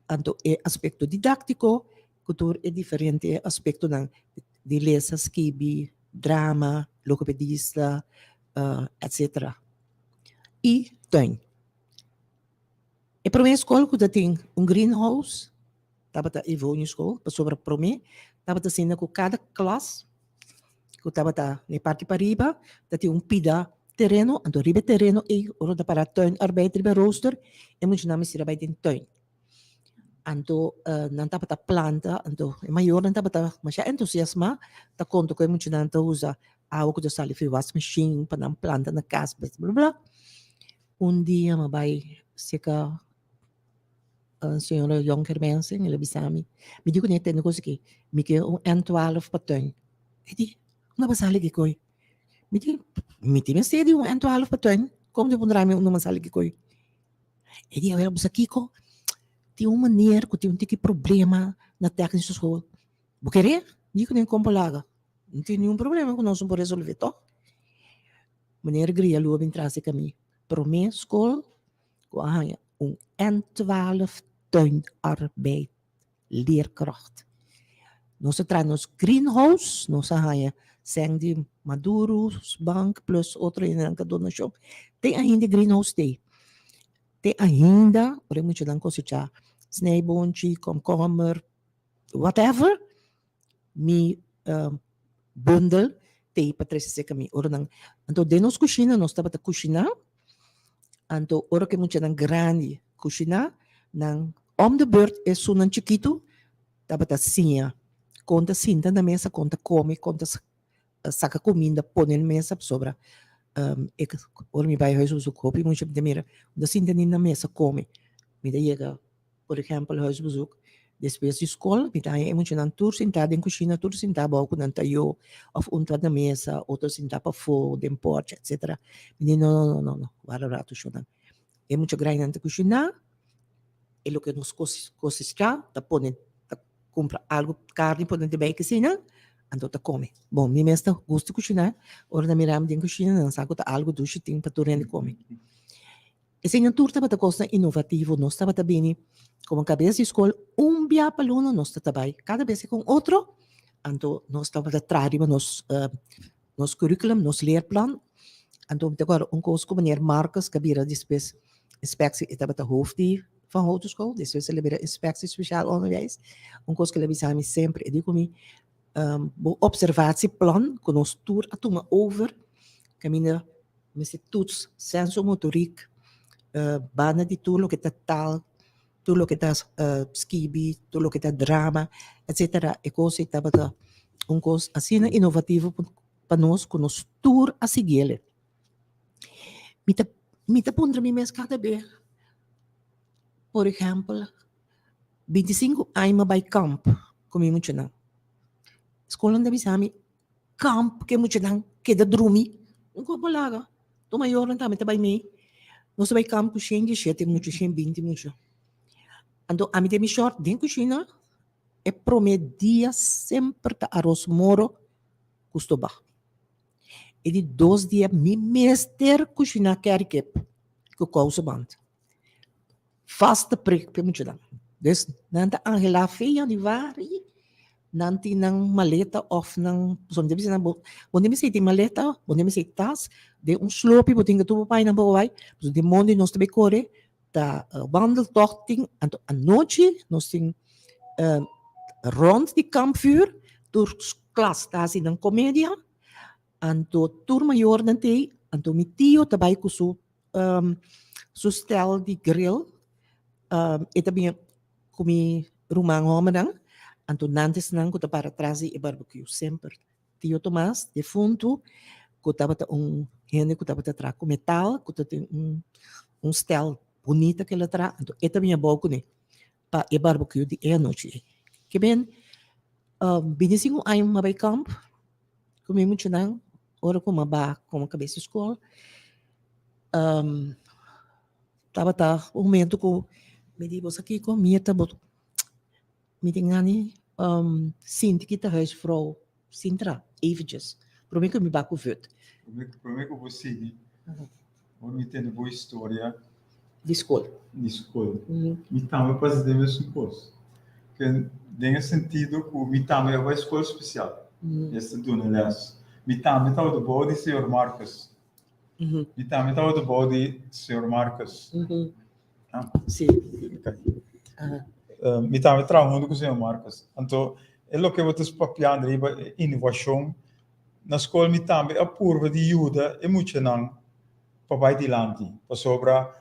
anto e aspekto didáktiko ku tur e diferente aspektonan di lesa, skibi, drama, logopedista, etsetera. I tuin. E promé skol ku ta tin un greenhouse tabata Evonia School, pasobra promé tabata asina ku kada klas ku tabata na e parti pariba ta tin un pida tereno, anto riba e tereno ei ora ta para tuinarbeid riba e rooster e muchanan mester a bai den tuin. Anto nan tabata planta, anto e mayornan tabata masha entusiasmá ta konta ku e muchanan ta usa awa ku ta sali for e wasmashin pa nan planta na kas blablabla. Un dia mi a bai seka señora Jonker Mensen, el a bisa mi, mi di kuné tende kos aki, mi ke un N twaalf pa tuin. E di, unda bo sali ki koi? Mi di, mi tin mester di un N twaalf pa tuin, komo bo pundra mi unda mi sali ki koi? E di, awel bo sa kiko, tin un meneer ku tin un tiki problema na tèknische school, bo kere? Mi di kuné, kon por laga? No tin niun problema ku nos no por resolve tòg. Meneer Grialu a bin tras e camí. Promé skol ku a haña un N twaalf tuinarbeid leerkracht. Nos a traha nos greenhouse, nos a haña sèn di Maduro bank plus otro hendenan ku a donashon. Te ainda e greenhouse t'ei. Te ainda ora e muchanan kosechá snijboontje, komkommer, whatever. Mi bundel t'ei pa trese serka mi ora nan anto den nos kushina nos tabata kushiná anto ora ku e muchanan grandi kushiná nan om de beurt esunnan chikitu tabata siña kon ta sinta na mesa kon ta kome kon ta saka kuminda pone na mesa pasobra ora mi bai huisbezoek hopi mucha mi ta mira no ta sinta ni na mesa kome mi ta yega. Por ehèmpel, huisbezoek, despues di skol mi ta haña e muchanan tur sintá den kushina, tur sintá abou ku nan tayó òf un ta na mesa, otro sintá pafó den pòrch, etsetera. Mi di, no, no, no, no, wara rato shonnan. E mucha grainan ta kushiná, e loke nos kosechá ta pone, ta kumpra algu karni pone den bèki asina, anto ta kome. Bon, mi mes ta gusta kushiná, ora nan mira mi den kushina nan sa ku ta algu dushi tin pa tur hende kome. Eseinan tur tabata kosnan inovativo. Nos tabata bini komo kabes di skol un bia pa luna nos ta bai kada bes ku un otro, anto nos tabata traha riba nos nos curriculum, nos leerplan. Anto mi ta acorda un kos ku meneer Marcus ku a bira despues inspectie, e tabata hoofd di Van Houten School, despues el a bira inspectie speciaal onderwijs. Un kos ku el a bisa mi semper, e di ku mi, bo observatieplan ku nos tur a tuma over kaminda Mester toets sensomotoriek banda di tur loke ta taal, tur loke ta skibi, tur loke ta drama, etcetera. E kos ei tabata un kos asina inovativo pa nos ku nos tur a siguiel. Mi ta mi ta puntra mi mes kada be, por ehèmpel, bintisinku aña mi a bai kamp ku mi muchanan. Skolnan ta bisa mi Kamp ke muchanan keda drumi. Un kopo laga. Tur mayornan tambe ta bai mee. Nos ta bai kamp ku shen dieshete mucha, shen binti mucha. Anto ami den mi short den kushina, e prome dia semper ta aros moro ku stoba. E di dos dia mi mester kushina kèrikip ku kouseband. Vaste prik p'e muchanan. Dus nan ta anhelá fe yanüari, nan tin nan maleta òf nan, pasobra mi ta bisa nan bo bo no mester tin maleta, bo no mester tas, den un slopi bo tin ku tur bo painan por bai, pasobra den mondi nos ta bai kore, ta wandeltocht tin, anto anochi nos tin rònt di kampvuur tur klas ta hasi nan komedia, anto tur mayornan t'ei, anto mi tio ta bai ku su Su stel di grill e ta bini ku mi ruman hòmbernan, anto nan ta esnan ku ta para tras di e barbecue semper. Tio Tomas, defuntu, ku tabata un hende ku tabata traha ku metal, ku ta tin un stel bunita ku el a traha, anto e ta bini abou kuné pa e barbecue di e anochi ei. Ke ben bini sinku aña mi a bai kamp ku mi muchanan. Ora ku mi a ba komo kabes di skol, tabata un momento ku Mi di, bo sa kiko? Mi ta bo mi tin gana um, sinti ki ta huisvrouw Sintra, eventjes. Prome ku mi ba ku vut. Prome ku bo sigui, bo mi tende bo historia. Di skol. Di skol. Mi tambe pasa den mesun kos. Ke den e sentido ku mi tambe a bai skol spesial. Es ta duna les. Mi tambe tabata bou di señor Marcus. Mi tambe tabata bou di señor Marcus. Si. Mi tambe traha huntu ku señor Marcus. Anto e loke bo ta papiando riba e inovashon, na skol mi tambe a purba di yuda e muchanan pa bai dilanti, pasobra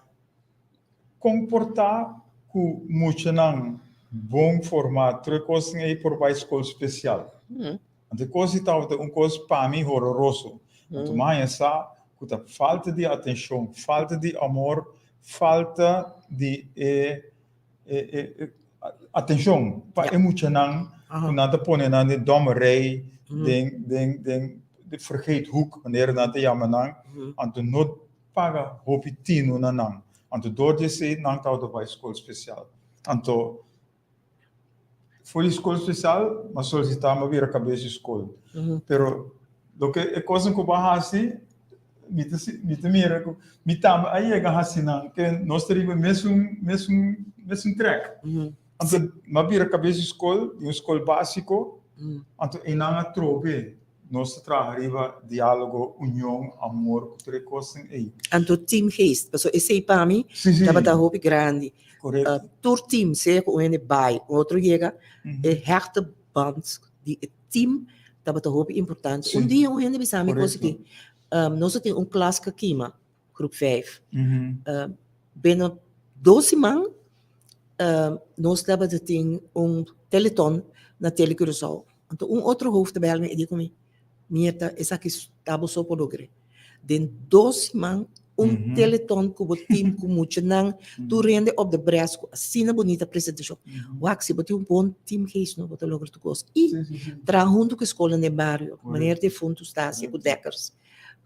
kon por ta ku muchanan bon formá tur e kosnan ei por bai skol spesial? Anto e kos ei tabata un kos pa mi hororoso. Anto mi a haña sa ku ta falta di atenshon, falta di amor, falta di e atenshon pa e muchanan ku nan ta pone nan den domme rij, den den den vergeethoek manera nan ta yama nan, anto no paga hopi tinu na nan. Anto dor di esei nan tabata bai skol spesial. Anto For di skol spesial m'a solisitá m'a bira kabes di skol. Pero loke e kosnan ku bo a hasi mi ta mi ta mira ku mi tambe a yega hasi nan ke nos ta riba mesun mesun mesun trèk. Anto m'a bira kabes di skol di un skol básiko anto einan a trobe nos ta traha riba diálogo, union, amor ku tur e kosnan ei. Anto teamgeest, pasobra esei pa mi tabata hopi grandi. Tur team, sea ku un hende bai, un otro yega, e hechte band di e team tabata hopi importante. Un dia un hende bisa mi kos aki, nos a tin un klas ku a kima, groep vijf. Binnen dos siman nos tabata tin un teleton na Tele Curaçao. Anto un otro hoofd ta bel mi e di ku mi, Mirta, esaki ta bo so por logr'é. Den dos siman un teleton ku bo team ku muchanan tur hende op de bres ku asina bunita presentashon. Wak si bo tin un bon teamgeest no bo ta logra tur kos. I traha huntu ku e skolnan den bario, manera Defuntu Stasia ku Dekkers.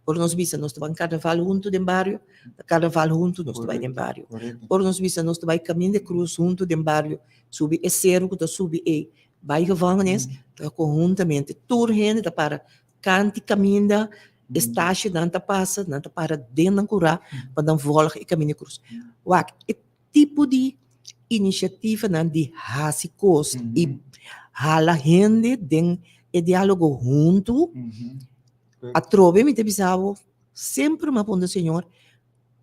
Ora nos bisa nos ta bai karnaval huntu den bario, ta karnaval huntu nos ta bai den bario. Ora nos bisa nos ta bai Kamin de Krus huntu den bario, subi e seru ku ta subi ei bai gevangenis, ta konhuntamente tur hende ta para Kanti kaminda e stasienan ta pasa, nan ta para den nan kurá pa nan vòlg e Kaminda Krus. Wak, e tipo di inisiativanan di hasi kos i hala hende den e diálogo huntu, atrobe mi ta bisa bo, semper mi a puntra Señor,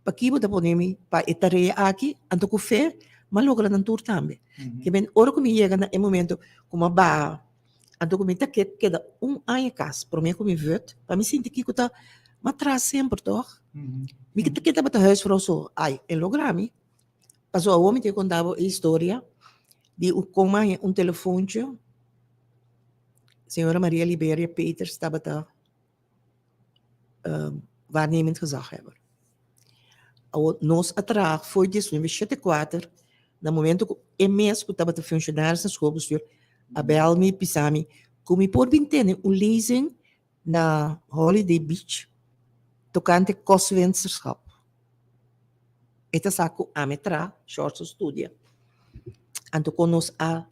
Paki bo ta pone mi pa e tarea aki? Anto ku fe m'a logra nan tur tambe. Ke men ora ku mi yega na e momento ku m'a baha, anto ku mi ta ke keda un aña kas promé ku mi vut, pa mi sinti kiko ta m'a tras semper tòg. Mi ta ke tabata huisvrouw so, ai, e logra mi. Pasobra awor mi tin konta bo e historia di kon m'a haña un telefontje, señora Maria Liberia Peters tabata. waarnemend gezaghebber. Awor nos a traha for diesnuebe shete kuater na momento ku e mes ku tabata funshonaris na schoolbestuur a bel mi bisa mi ku mi por bin tene un lezing na Holiday Beach tokante kostwinsterschap. E ta sa ku ami traha shortse studia. Anto kon nos a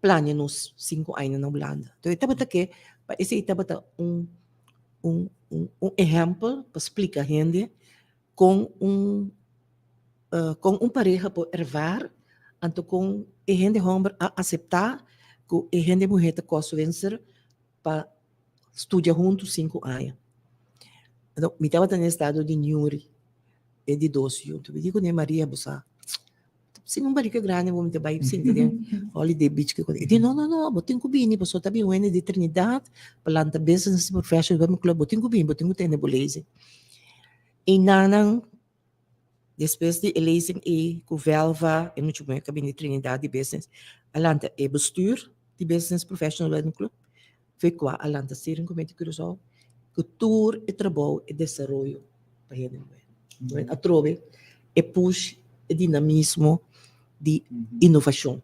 plania nos sinku aña na Hulanda. Entonces e tabata ke pa esei tabata un un un un ehèmpel pa splika hende kon un kon un pareha por ervaar anto kon e hende hòmber a aseptá ku e hende muhé ta kòswenser pa studia huntu sinku aña. Anto mi tabata na estado di Newry e di dos yu. Mi di kuné, Maria bo sa Sin un barika grandi bo ta bai sinti den Holiday Beach kiko. E di no no no bo tin ku bini pasobra ta bin wende di Trinidad pa lanta business professional women club bo tin ku bini bo tin ku tende bo lezing. I nan despues di e lezing ei ku Velva e mucha muher ku a bini di Trinidad di business a lanta e bestuur di business professional women club fe kua a lanta Steering Committee Curaçao ku tur e trabou e desaroyo pa hende muhé. Atrobe e push e dinamismo di inovashon.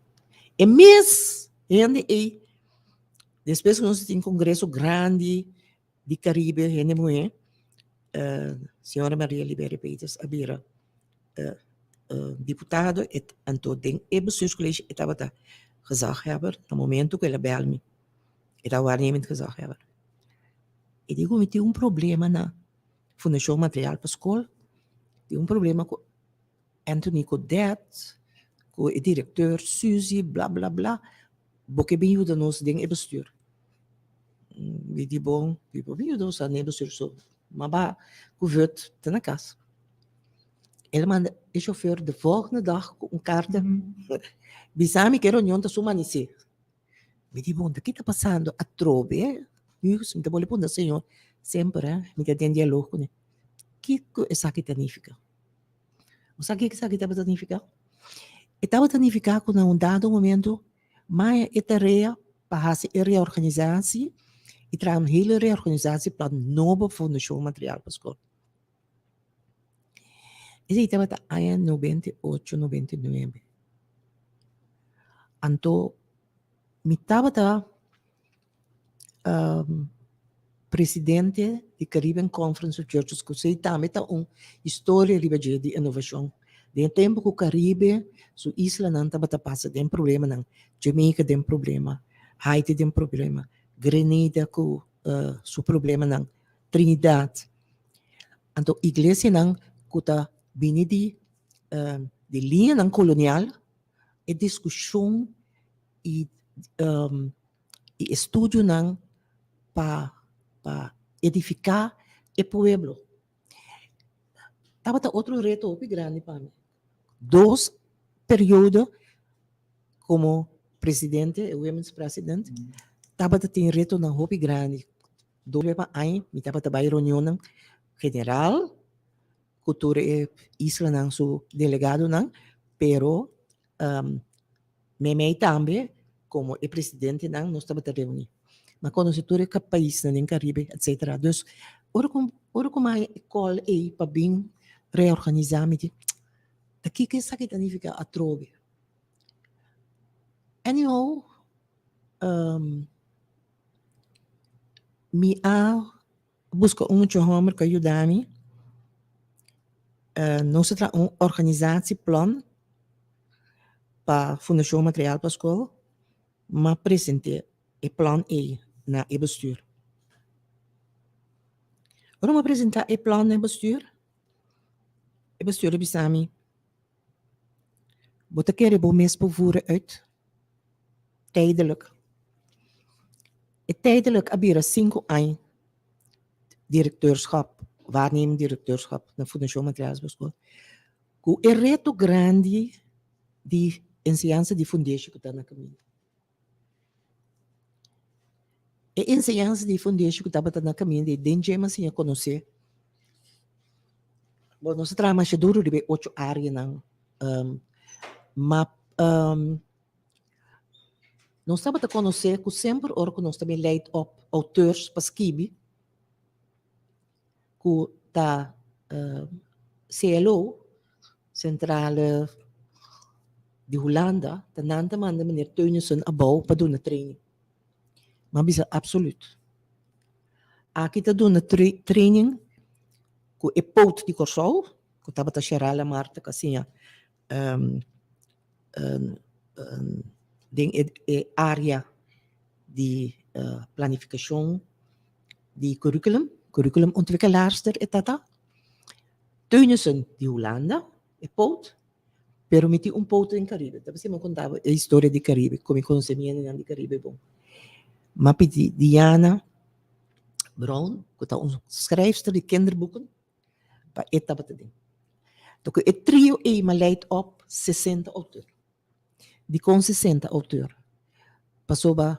E mes hende ei despues ku nos tin kongreso grandi di Karibe hende muhé señora Maria Liberia Peters a bira. diputado anto den e bestuurscollege e tabata gezaghebber na momento ku el a bèl mi e ta waarnemend gezaghebber. E di ku mi tin un problema na Fundashon Material pa Skol, tin un problema ku Anthony Godett, ku e direkteur Suzy bla bla bla, bo ke bin yuda nos den e bestuur? Mi di bon, mi por bin yuda boso den e bestuur so ma ba ku vut ta na kas. El a manda e chauffeur de volgende dag ku un karta bisa mi ku e reunion ta su manisé. Mi di bon, ta ki ta pasando atrobe? Mi ta bolbe puntra Señor semper mi ta den dialoog kuné, kiko esaki ta nifiká? Bo sa kiko esaki tabata nifiká? E tabata nifiká ku na un dado momento maya e tarea pa hasi e reorganisatie i traha un hele reorganisatieplan nobo pa Fundashon Material pa Skol. Esei tabata aña 98, 99. Anto mi tabata presidente di Caribbean Conference of Churches ku esei tambe ta un historia riba dje di inovashon. Den e tempu ku Karibe su islanan tabata pasa den problemanan, Jamaica den problema, Haiti den problema, Grenada ku su problemanan, Trinidad. Anto iglesianan ku ta bini di di liñanan kolonial e diskushon i i estudionan pa pa edifiká e pueblo. Tabata otro reto hopi grandi pa mi. Dos periodo komo presidente, e women's president, tabata tin retonan hopi grandi. Dos bes pa aña mi tabata bai reunionnan general ku tur e islanan su delegadonan, pero Meimei tambe komo e presidentenan nos tabata reuní. Mi a konosé tur e paisnan den Karibe etsetera. Dus ora ku ora ku mi a haña e kòl ei pa bin reorganisá mi di ta kiko esaki ta nifiká atrobe. Anyhow mi a buska un mucha hòmber ku a yuda mi. Nos a traha un organisatieplan pa Fundashon Material pa Skol. M'a present'é e plan ei na e bestuur. Ora m'a presentá e plan na e bestuur, e bestuur a bisa mi, Bo ta kere bo mes por voeren uit? Tijdelijk. E tijdelijk a bira sinku aña directeurschap, waarnemend directeurschap na Fundashon Materiales pa Skol, ku e reto grandi di enseñansa di fundeshi ku ta na kaminda. E enseñansa di fundeshi ku tabata na kaminda i den dje mi a siña konosé. Bon, nos a traha masha duru riba e ocho áreanan, ma Nos tabata konosé ku semper ora ku nos ta bin leid op auteurs pa skibi ku ta CLO, Centrale di Hulanda, ta nan ta manda meneer Teunissen abou pa duna training. Mi a bisa absoluut. Aki ta duna training ku e poot di Kòrsou, ku tabata Sherala Martha ku a siña den e área di planifikashon di curriculum, curriculum ontwikkelaarster e tata. Teunissen di Hulanda, e poot, pero mi tin un poot den Caribe. Ta p'esei mi a konta bo e historia di Caribe, ku mi konosé mi hendenan di Caribe bon. Mi a pidi Diana Brown, ku ta un schrijfster di kinderboeken, pa e tabata den. Toku e trio ei m'a leid op 60 outeur. Dikon 60 outeur? Pasobra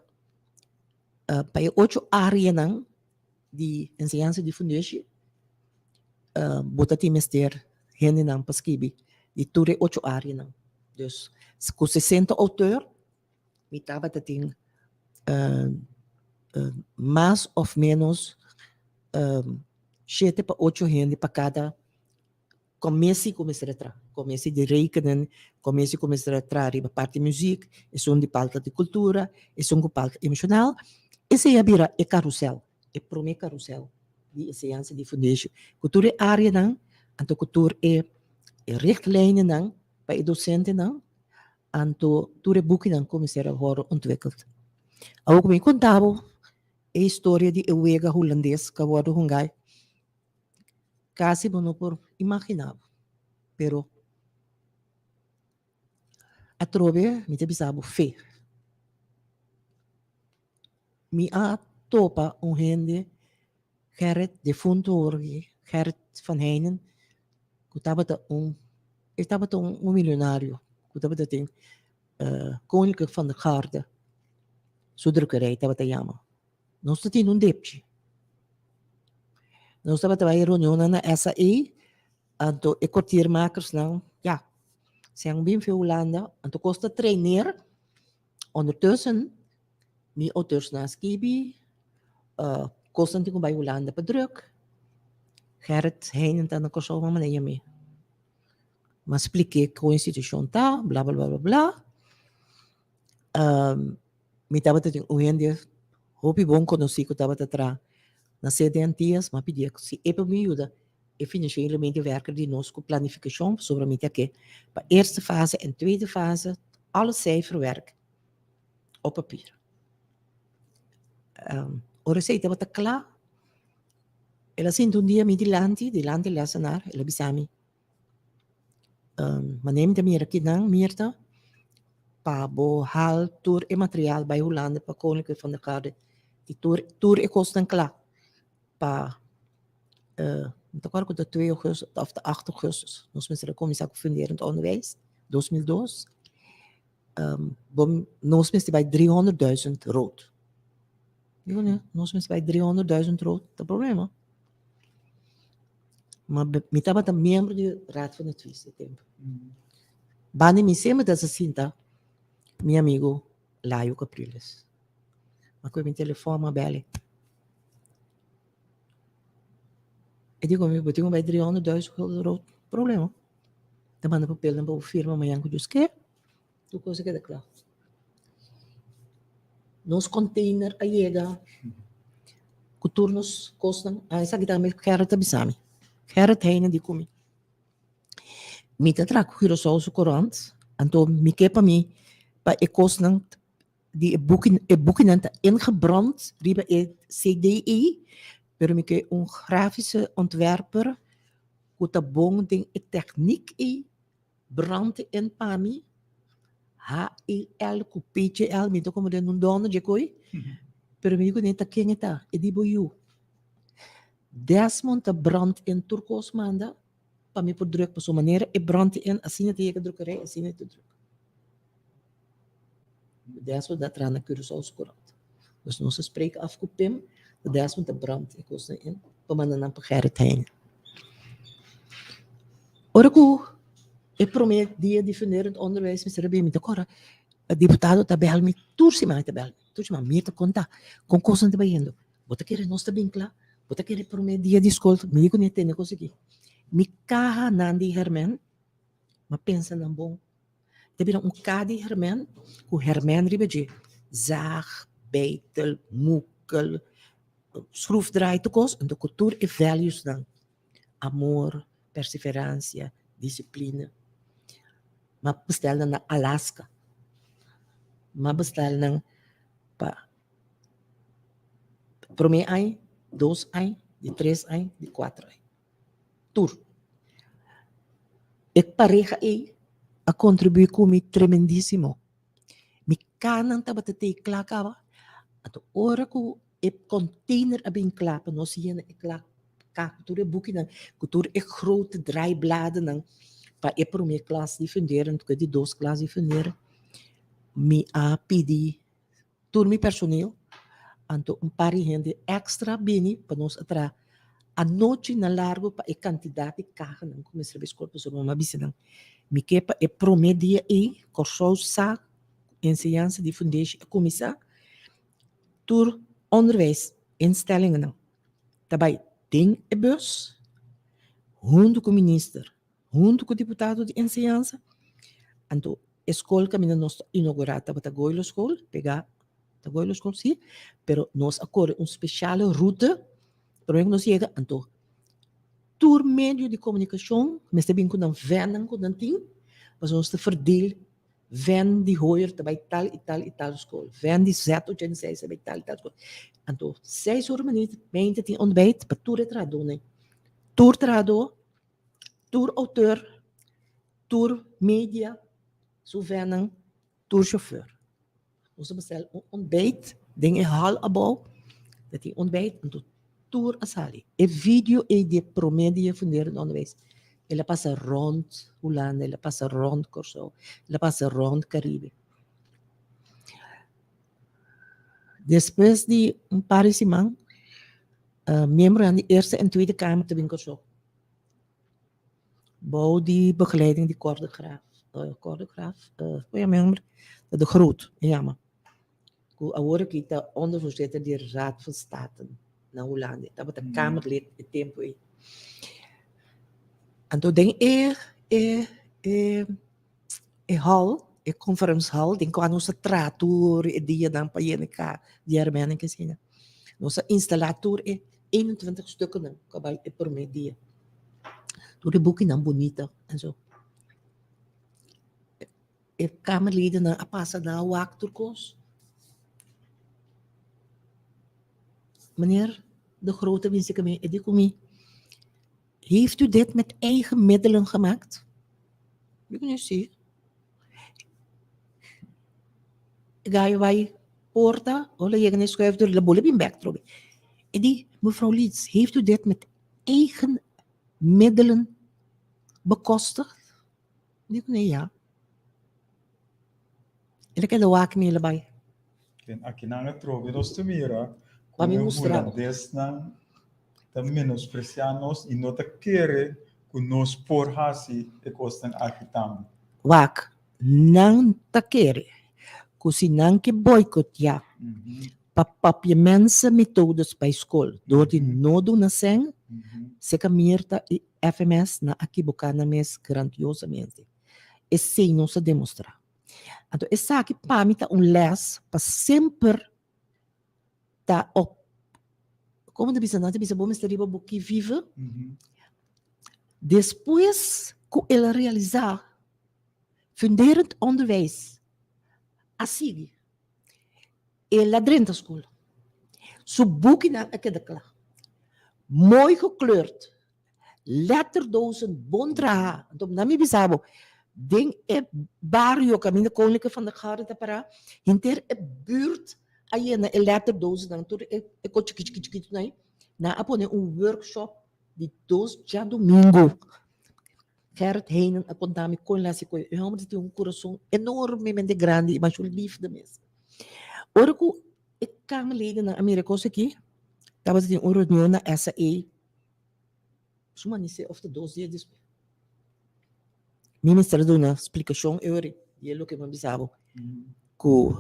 pa e ocho areanan di enseñansa di fundeshi bo ta tin mester hendenan pa skibi di tur e ocho areanan. Dus ku 60 outeur mi tabata tin mas of menos shete pa ocho hende pa kada commissie ku mester a traha. Commissie di rekenen, commissie ku mester a traha riba parti muziek, esun di palta di kultura, esun ku palta emoshonal. Esei a bira e karusel, e prome karusel di enseñansa di fundeshi ku tur e areanan, anto ku tur e. E richtlijnennan pa e docentenan, anto tur e bukinan ku mester a wòrdu ontwikkeld. Awor ku mi konta bo e historia di e wega hulandes ku a wòrdu hunga, kasi bo no por imaginá bo, pero atrobe mi ta bisa bo fe. Mi a topa un hende, Gerrit, defuntu awor aki, Gerrit van Heijnen, ku tabata un, e tabata un milionario ku tabata tin Koninklijk van der Garde, su drukkerij tabata yama. Nos ta tin un depchi. Nos tabata bai reunionnan na SAE, anto e kwartiermakersnan, ya, si nan bin fi Hulanda, anto kos ta trainer. Ondertussen, mi auteursnan a skibi, kosnan tin ku bai Hulanda pa druk. Gerrit Heijnen ta na Kòrsou mama na yam'é. M'a splik'é kon e situashon ta, bla bla bla bla bla. Mi tabata tin un hende hopi bon konosí ku tabata traha na CD Antillas, m'a pidié si e por mi yuda e financiële medewerker di nos ku planifikashon pasobra mi ta ke pa eerste fase en tweede fase alle cijferwerk op papier. Ora esei tabata kla, el a sinta un dia mi dilanti, dilanti lesenaar, el a bisa mi, Manera mi ta mira kinan, Mirta, pa bo haal tur e material bai Hulanda pa Koninklijk van der Garde di tur tur e kosnan kla pa mi ta acorda ku ta twee augustus of ta acht augustus nos mester a kuminsá ku funderend onderwijs 2002 bo nos mester bai driehonderdduizend rood. Digo ne nos mester bai driehonderdduizend rood ta problema. Ma mi tabata miembro di Raad van Advies e tempo. Banda di mi semper ta sinta mi amigo Layo Capriles. Ma koe mi telefon m'a bel e. E di komi bo tin ku bai driehonderdduizend gulden rood. Problema. Ta manda papelnan pa bo firma mañan ku Dios ke. Tur kos a keda kla. Nos container a yega ku tur nos kosnan. Ah, esaki tambe Gerrit a bisa mi. Gerrit Heijnen di ku mi, Mi ta traha ku Curaçao su korant, anto mi ke pa mi pa e kosnan di e buki, e bukinan ta ingebrand riba e CD ei, pero mi ke un grafische ontwerper ku ta bon den e tekniek ei. Brand en pa mi, H-E-L ku P-J-L, mi ta komo den un dòner dje koi, pero mi di kuné ta ken e ta, e di bo yu. Desmond ta brand en tur kos manda pa mi por druk, pasobra manera e brand en asina ta yega drukerij, asina e ta druk. Desmond ta traha na Curaçaose Courant. Dus nos a spreek af ku Pim, Desmond ta brand e kosnan in pa manda nan pa Gerrit Heijn. Ora ku e promé dia di funderend onderwijs mester a bin, mi ta kòrda e diputado ta bèl mi tur siman e ta bèl mi, tur siman. Mi ta konta kon kosnan ta bayendo. Bo ta kere nos ta bin kla? Bo ta kere promé dia di skol? Mi di kuné tende kos aki. Mi kahanan di hèrmèn, m'a pensa nan bon. Ta bira un ka di hèrmèn ku hèrmèn riba dje, zaag, beitel, mukel, schroefdraai, tur kos. Anto ku tur e valuesnan. Amor, perseverancia, disciplina. M'a bestel nan na Alaska. M'a bestel nan pa prome aña, dos aña, di tres aña, di cuatro aña. Tur. E pareha ey a contribui cu mi tremendisimo. Mi kanan tabata tei kla kaba, anto ora ku e container a bin kla pa nos yena e kla ka ku tur e bukinan, ku tur e grote draaibladennan pa e prome klas di funderen, ku e di dos klas di funderen, mi a pidi tur mi personeel, anto un par di hende extra bini pa nos a traha anochi na largo pa e kantidat di kahanan ku mester bai skol pasobra mi a bisa nan mi ke pa e prome dia ei Kòrsou sa enseñansa di fundeshi a kuminsá tur onderwijs instellingennan ta bai den e bus huntu ku minister huntu ku diputado di enseñansa anto E skol kaminda nos ta inougurá tabata Goilo School, pegá ta Goilo School sí, pero nos a kore un spesiale rute promé ku nos yega, anto Tur medio di komunikashon mester bin ku nan vènnan ku nan tin, pasobra nos ta verdeel vèn di Hoyer ta bai tal i tal i tal skol, vèn di Z86 ta bai tal i tal skol. Anto seis ora manit meinta tin ontbijt pa tur e trahadónan. Tur trahadó, tur outor, tur media su vènnan, tur chauffeur. Nos a bestel un ontbijt den e hal abou, ta tin ontbijt, anto tur a sali. E video ei di e prome dia funderend onderwijs, el a pasa rond Hulanda, el a pasa rond Kòrsou, el a pasa rond Karibe. Despues di un par di siman, miembronan di Eerste en Tweede Kamer ta bin Kòrsou. Bou di begeleiding di Cor de Graaf, Cor de Graaf, hoe yama e homber? De Groot e yama. Ku awor aki ta ondervoorzitter di Raad van State na Hulanda. E tabata kamerlid e tempu ei. Anto den e e e e hall, e conference hall, den kua nos a traha tur e dianan pa yena ka di hermenen ke asina. Nos a instalá tur e 21 stukkenan ku a bai e promé dia. Tur e bukinan bunita en so. E kamerlidennan a pasa nan a wak tur kos. Meneer De Groot a binse ku mi, e di ku mi, Heeft u dit met eigen middelen gemaakt? Mi ku si. E gayo bai porta, ora el yega na e schuifdeur, el a bole bin bek trobe. E di, Mevrouw Lietz, heeft u dit met eigen middelen bekostigd? Mi di ku ne, ja. El a keda wak mi, el a bai. Den akinan atrobe nos ta mira Pa ku mi e mustra bo. hulandesnan ta menospresiá nos i no ta kere ku nos por hasi e kosnan aki tambe. Wak, nan ta kere ku si nan ke boikoteá pa papia mensen metodes bai skol dor di no duna sèn, Seca Mirta i FMS nan a kiboká nan mes grandiosamente. Esei nos a demostrá. Anto esaki pa mi ta un lès pa semper ta op, komo ta bisa nan ta bisa bo mester riba bo ki vive. Despues ku el a realisá funderend onderwijs a sigui, el a drenta skol. Su bukinan a keda kla, mooi gekleurd. Letterdozen bon traha. Anto nan mi bisa bo, den e bario kaminda Koninklijke van der Garde ta pará, henter e buurt a yena e letterdozennan, tur e e kos chikí chikí chikitunan ei. Nan a pone un workshop di dos djadumingu. Gerrit Heinen a konta mi kon el a hasi ku e. E hòmber tin un kurason enormemente grandi i masha un lifde mes. Ora ku e kamerledennan a mira e kos aki, tabata tin un reunion na SAE. Su manisé of ta dos dia despues. Mi mester a duna splikashon eori di e loke mi a bisa bo ku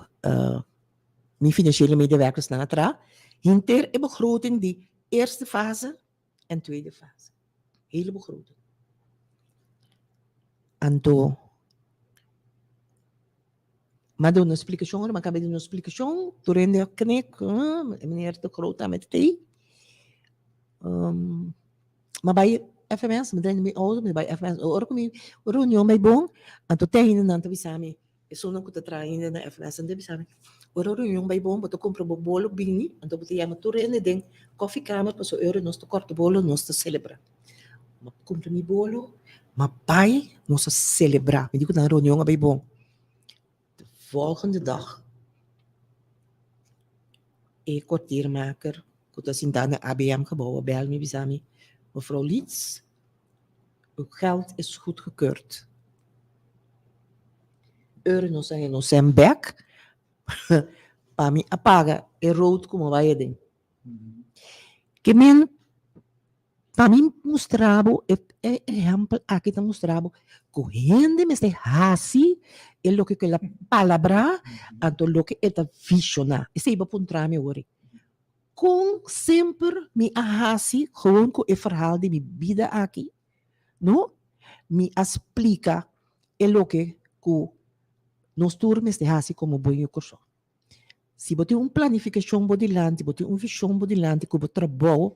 mi financiële medewerkersnan a traha henter e begroting di eerste fase en tweede fase. Hele begroting. Anto mi a duna splikashon, ora mi a kaba di duna splikashon tur hende a knik, meneer de Groot ta met tei. Mi a bai FMS, mi drenta mi auto, mi bai FMS. Ora ku mi reunion bai bon, anto te ainda nan ta bisa mi, esunnan ku ta traha ainda na FMS nan ta bisa mi, ora reunion bai bon bo ta kumpra bo bolo bini, anto bo ta yama tur hende den kòfikamer pasobra e ora nos ta kòrta bolo, nos ta selebrá. Mi a kumpra mi bolo, mi a bai, nos a selebrá. Mi di ku nan reunion a bai bon. De volgende dag e kwartiermaker ku ta sintá na ABM gebou a bèl mi bisa mi, Mevrouw Lietz, uw geld is goedgekeurd. Ora nos a haña nos sèn bèk pa mi a paga e road ku mi a bai aden. Ke men Pa mi mustra bo, e ehèmpel aki ta mustra bo ku hende mester hasi e loke ku el a palabrá, anto loke e ta vishoná. Esei bo puntra mi awor. Kon semper mi a hasi gewoon ku e verhaal di mi bida aki, no? Mi a splika e loke ku nos tur mester hasi komo buen yu Kòrsou. Si bo tin un planifikashon bo dilanti, bo tin un vishon bo dilanti ku bo trabou,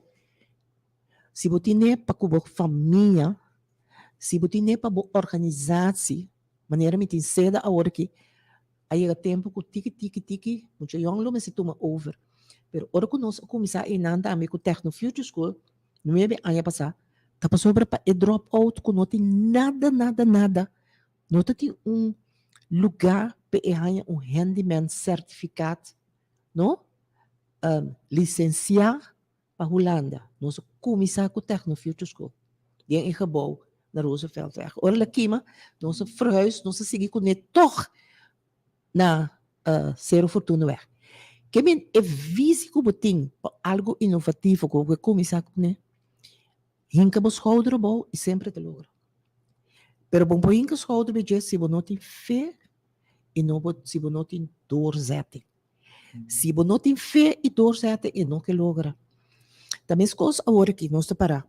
Si bo tine pa ku bo famia, si bo tine pa bo organisatie, manera mi tin seda awor aki, a yega tempu ku tiki tiki tiki mucha yòn lo mester tuma over. Pero ora ku nos a kuminsá einan tambe ku Techno Future School, nuebe aña pasá, ta pasobra pa e drop out ku no tin nada nada nada, no ta tin un lugá pa e haña un handyman certificaat, no, lisensiá pa Hulanda. Nos a kuminsá ku Techno Future School den e gebou na Rooseveltweg. Ora el a kima, nos a verhuis, nos a sigui kuné tòg na Sero Fortunaweg. Ke men e visi ku bo tin pa algu inovativo ku bo ke kuminsá kuné, hinka bo skouder abou i semper ta logra. Pero bo no por hinka skouder bei dje si bo no tin fe i no bo si bo no tin doorzetting. Si bo no tin fe i doorzetting e no ke logra. Ta meskos awor aki nos ta para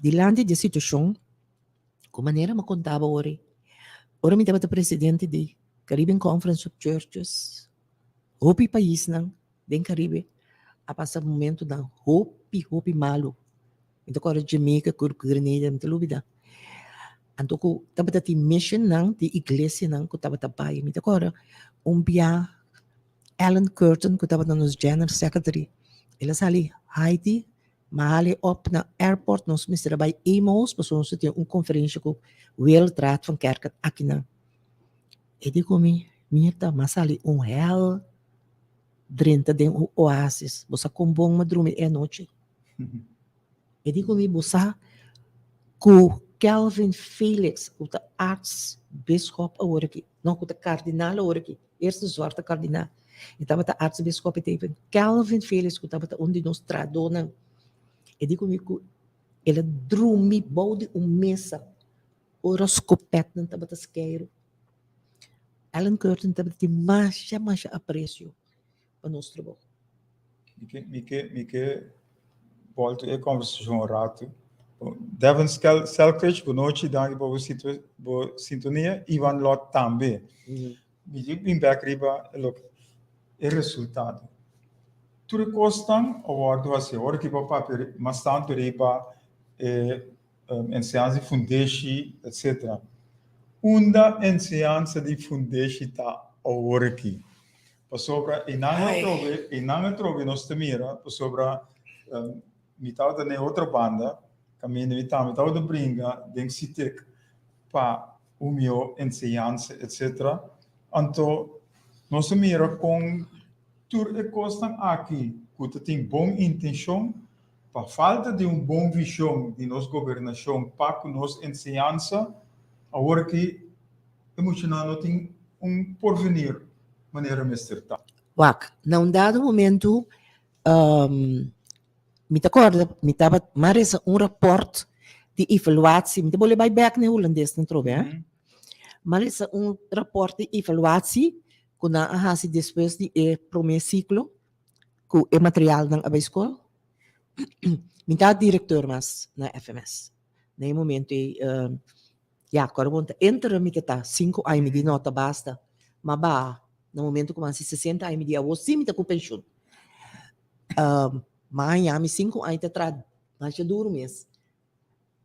dilanti di e situashon ku manera mi a konta bo awor ei. Ora mi tabata presidente di Caribbean Conference of Churches, hopi paisnan den Caribe a pasa momentonan hopi hopi malu. Mi ta kòrda Jamaica ku Grenada, mi ta lubida. Anto ku tabata tin missionnan di iglesianan ku tabata bai. Mi ta kòrda un bia Alan Curtin ku tabata nos general secretary, el a sali Haiti, m'a hali op na airport, nos mester a bai Emaus pasobra nos tin un konferensha ku Wereldraad van Kerken akinan. E di ku mi, Mirta, m'a sali un hèl drenta den un oasis. Bo sa kon bon m'a drumi e anochi? E di ku mi, Bo sa ku Kelvin Felix, ku ta artsbiskop awor aki, no, ku ta kardinal awor aki, eerste zwarte kardinal, e tabata artsbiskop e tempu, Kelvin Felix ku tabata un di nos trahadónan, e di ku mi ku el a drumi bou di un mesa ora skopètnan tabata skeiru. Alan Curtin tabata tin masha masha apresio pa nos trabou. Mi ke, mi ke, mi ke bolto e conversacion un rato. Devin Selkridge, bo nochi, danki pa bo situ, bo sintonia. Ivan Lot tambe. Mi ke bin bek riba e loke, e resultado. Tur e kosnan a wòrdu hasi. Ora ki bo papia mas tantu riba e enseñansa di fundeshi, etcetera. Unda enseñansa di fundeshi ta awor aki? Pasobra einan atrobe, einan atrobe nos ta mira, pasobra mi tabata na e otro banda, kaminda mi tambe tabata bringa den Sitek pa un mihó enseñansa, etcetera. Anto nos a mira kon tur e kosnan aki ku ta tin bon intenshon, pa falta di un bon vishon di nos gobernashon pa ku nos enseñansa, awor aki e muchanan no tin un porvenir manera mester ta. Wak, na un dado momento mi ta kòrda mi tabata mi a resa un rapòrt di evaluatie, mi ta bolbe bai bèk na e hulandesnan atrobe hè, mi a resa un rapòrt di evaluatie ku nan a hasi despues di e promé siklo ku e materialnan a bai skol. Mi ta direkteur mas na FMS na e momento ei. Ya, kòrda bon ta interim mi ta ta sinku aña mi di no ta basta, ma ba na momento ku mi hasi sesenta aña mi di awor si mi ta ku penshun. Ma haña mi sinku aña ta traha masha duru mes,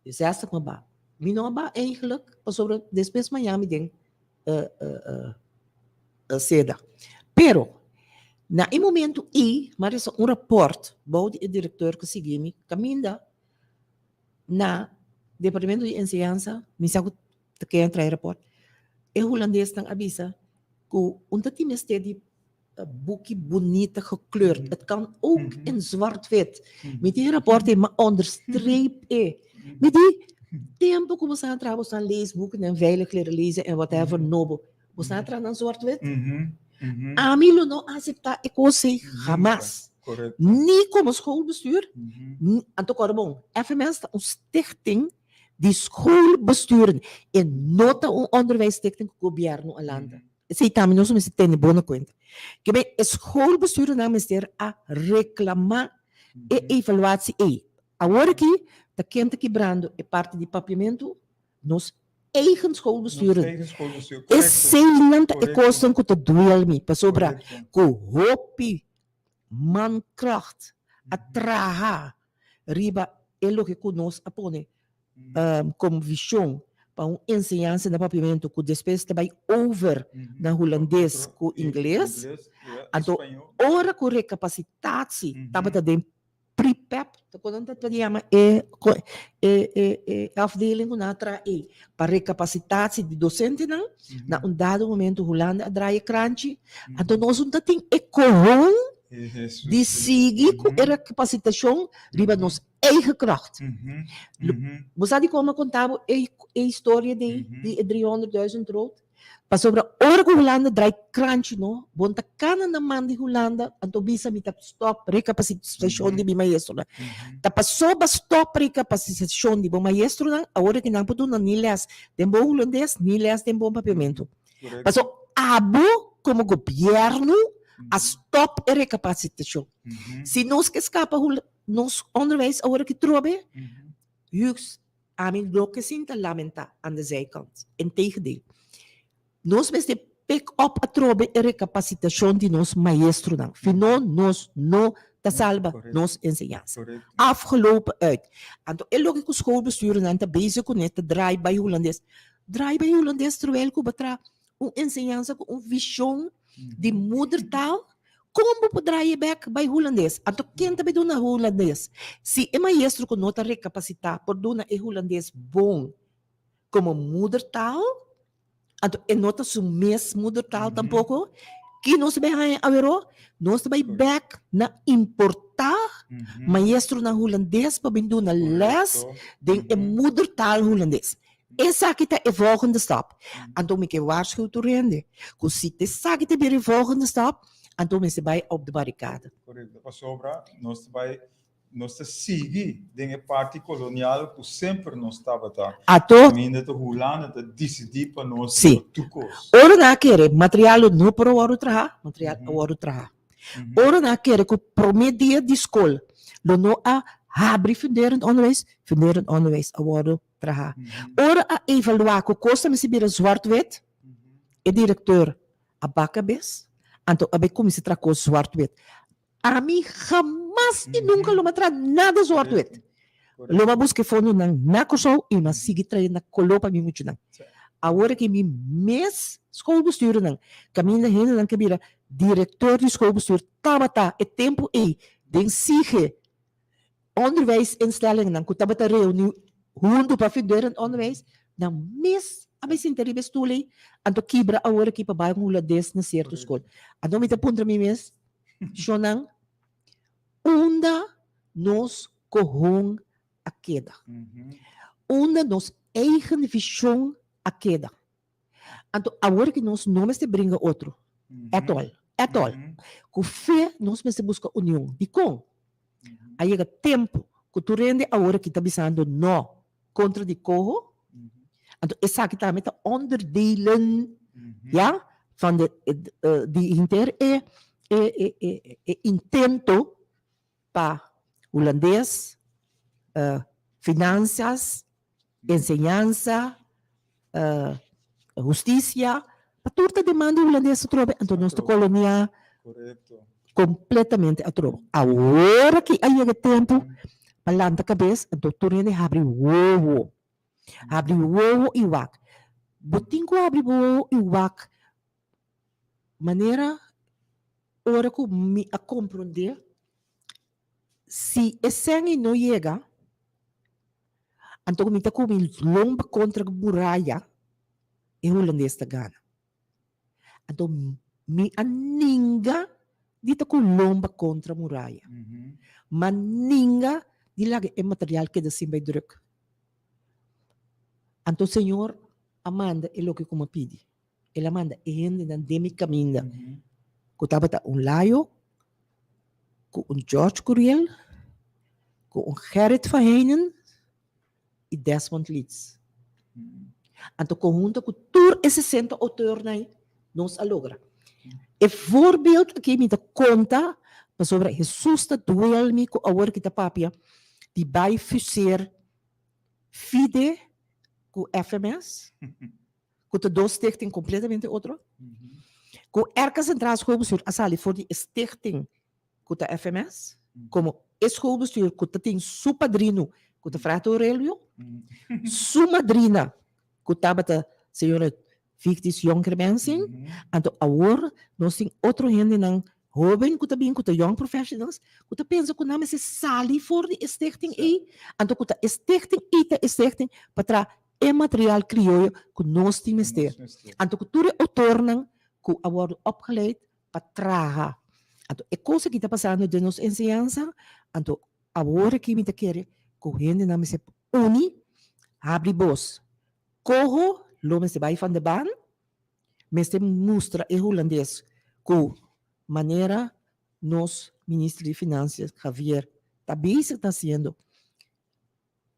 di zestig mi a ba. Mi no a ba eigenlijk pasobra despues mi haña mi den seda. Pero na e momento ei mi a resa un rapòrt bou di e direkteur ku sigui mi kaminda Na Departamento di Enseñansa, mi sa ku ta keda trae rapòrt, e hulandesnan a bisa ku un ta tin mester di buki bunita gekleurd. Het kan ook in zwart-wit. Mi tin e rapòrt ei, ma onderstreep e. Mi di, tempu ku bo sa traha bo sa leesboeken veilig leren lezen en whatever nobo, bo sa traha nan zwart-wit? Ami lo no aseptá e kos ei hamas. Ni komo schoolbestuur, anto kòrda bon, FMS ta un stichting di schoolbesturen e no ta un onderwijsstichting ku gobièrnu a lanta. Esei tambe nos mester tene bon na kuenta. Ke men e schoolbesturennan mester a reklamá e evaluatie ei. Awor aki ta ken ta kibrando e parti di papiamentu? Nos eigen schoolbesturen. Nos eigen schoolbestuur, correcto. Eseinan ta e kosnan ku ta duel mi, pasobra ku hopi mankracht a traha riba e. e loke ku nos a pone komo vishon pa un enseñansa na papiamentu ku despues ta bai over na hulandes ku ingles. Anto ora ku rekapasitatie tabata den Prepep, ta kon nan ta yama e e e e afdeling ku nan a traha ei pa rekapasitatie di dosentenan. Na un dado momento Hulanda a draai e kranchi, anto nos no ta tin e kohon di sigui ku e rekapasitashon riba nos eigen kracht. Bo sa dikon mi a konta bo e e historia di di e driehonderdduizend rood? Pasobra ora ku Hulanda drai kranchi no, bo no ta kana na man di Hulanda anto bisa mi ta stòp rekapasitashon di mi maestronan. Ta pasobra stòp rekapasitashon di bo maestronan awor ki nan por duna ni lès den bon hulandes ni lès den bon papiamentu. Pasobra abo komo gobièrnu a stòp e rekapasitashon. Si nos ke skapa nos onderwijs awor aki trobe, Hugues, ami no ke sinta lamenta aan de zijkant. Integendeel, nos mester pick up atrobe e recapacitacion di nos maestronan, fino nos no ta salba nos enseñansa. Afgelopen uit. Anto e loke ku schoolbestuurnan ta bezig kuné ta draai bai Hulandes. Draai bai Hulandes terwijl ku bo traha un enseñansa ku un vision di moedertaal, kon bo por draai e bek bai Hulandes? Anto ken ta bai duna Hulandes? Si e maestro ku no ta rekapasitá por duna e Hulandes bon komo moedertaal, anto e no ta su mes moedertaal tampoko, ki nos ta bai haña aweró? Nos ta bai bek na importá maestronan Hulandes pa bin duna lès den e moedertaal Hulandes. Esaki ta e volgende stap. Anto mi ke waarschuw tur hende ku si esaki ta bira e volgende stap, anto mester bai op de barikada. Korekto, pasobra nos ta bai, nos ta sigui den e parti kolonial ku semper nos tabata. Ato. Kaminda ta Hulanda ta disidí pa nos Si. tur kos. Ora nan a kere material lo no por a wòrdu traha, material a wòrdu traha. Ora nan a kere ku promé dia di skol lo no a habri funderend onderwijs, funderend onderwijs a wòrdu traha. Ora a evaluá ku kos ta mester bira zwart-wit, e direkteur a baka bes, anto a bai kuminsá traha kos zwart-wit. Ami hamas i nunka lo m'a traha nada zwart-wit. Lo m'a buska e fondonan na Kòrsou i m'a sigui traha na koló pa mi muchanan. Awor aki mi mes schoolbestuurnan, kaminda hendenan ke bira direkteur di schoolbestuur tabata e tempu ei den SIGE, Onderwijsinstellingennan ku tabata reuní huntu pa funderend onderwijs, nan mes a bai sinta riba e stul ei, anto kibra awor aki pa bai hulandes na sierto skol. Anto mi ta puntra mi mes, Shonnan, unda nos kohon a keda? Unda nos eigen vishon a keda? Anto awor ki nos no mester bringa otro, at all, at all. Ku fe nos mester buska union. Dikon? A yega tempu ku tur hende awor aki ta bisando no kontra di koho. Anto esaki tambe ta onderdelen, ya, van de, di henter e, e, e, e intento pa hulandes, finansias, enseñansa, hustisia, pa tur ta demanda hulandes atrobe, anto nos ta kolonia kompletamente atrobe. Awor aki a yega e tempu pa lanta kabes, anto tur hende habri wowo, habri wowo i wak. Bo tin ku habri bo wowo i wak Manera ora ku mi a komprondé, si e sèn ei no yega, anto ku mi ta ku mi lomba kontra muraya, e hulandes ta gana. Anto mi a ninga di ta ku lomba kontra muraya. M'a ninga di laga e material keda sin bai drùk. Anto Señor a manda e loke ku mi a pidi. El a manda e hendenan den mi kaminda ku tabata un Layo, ku un George Curiel, ku un Gerrit van Heijnen i Desmond Leeds. Anto konhunto ku tur e sesenta outornan ei nos a logra. E voorbeeld aki mi ta konta pasobra Hesus ta duel mi ku awor ki ta papia di bai fuseer FIDE ku FMS. ku ta dos stichting kompletamente otro, ku RK Centraal Schoolbestuur a sali for di e stichting ku ta FMS, komo e schoolbestuur ku ta tin su padrino. ku ta Frater Aurelio, su madrina ku tabata señora Victis Jonker Mensing, anto awor nos tin otro hendenan hoben ku ta bin ku ta young professionals ku ta pensa ku nan mester sali for di e stichting ei, anto ku ta e stichting ei ta e stichting pa traha e material krioyo ku nos tin mester. Anto ku tur e outornan ku a wòrdu opgeleid pa traha. Anto e kos aki ta pasando den nos enseñansa, anto awor aki mi ta kere ku hendenan mester uni, habri bos. Koho lo mester bai van de baan, mester mustra e hulandes ku manera nos minister di Finansias Javier ta bezig ta hasiendo.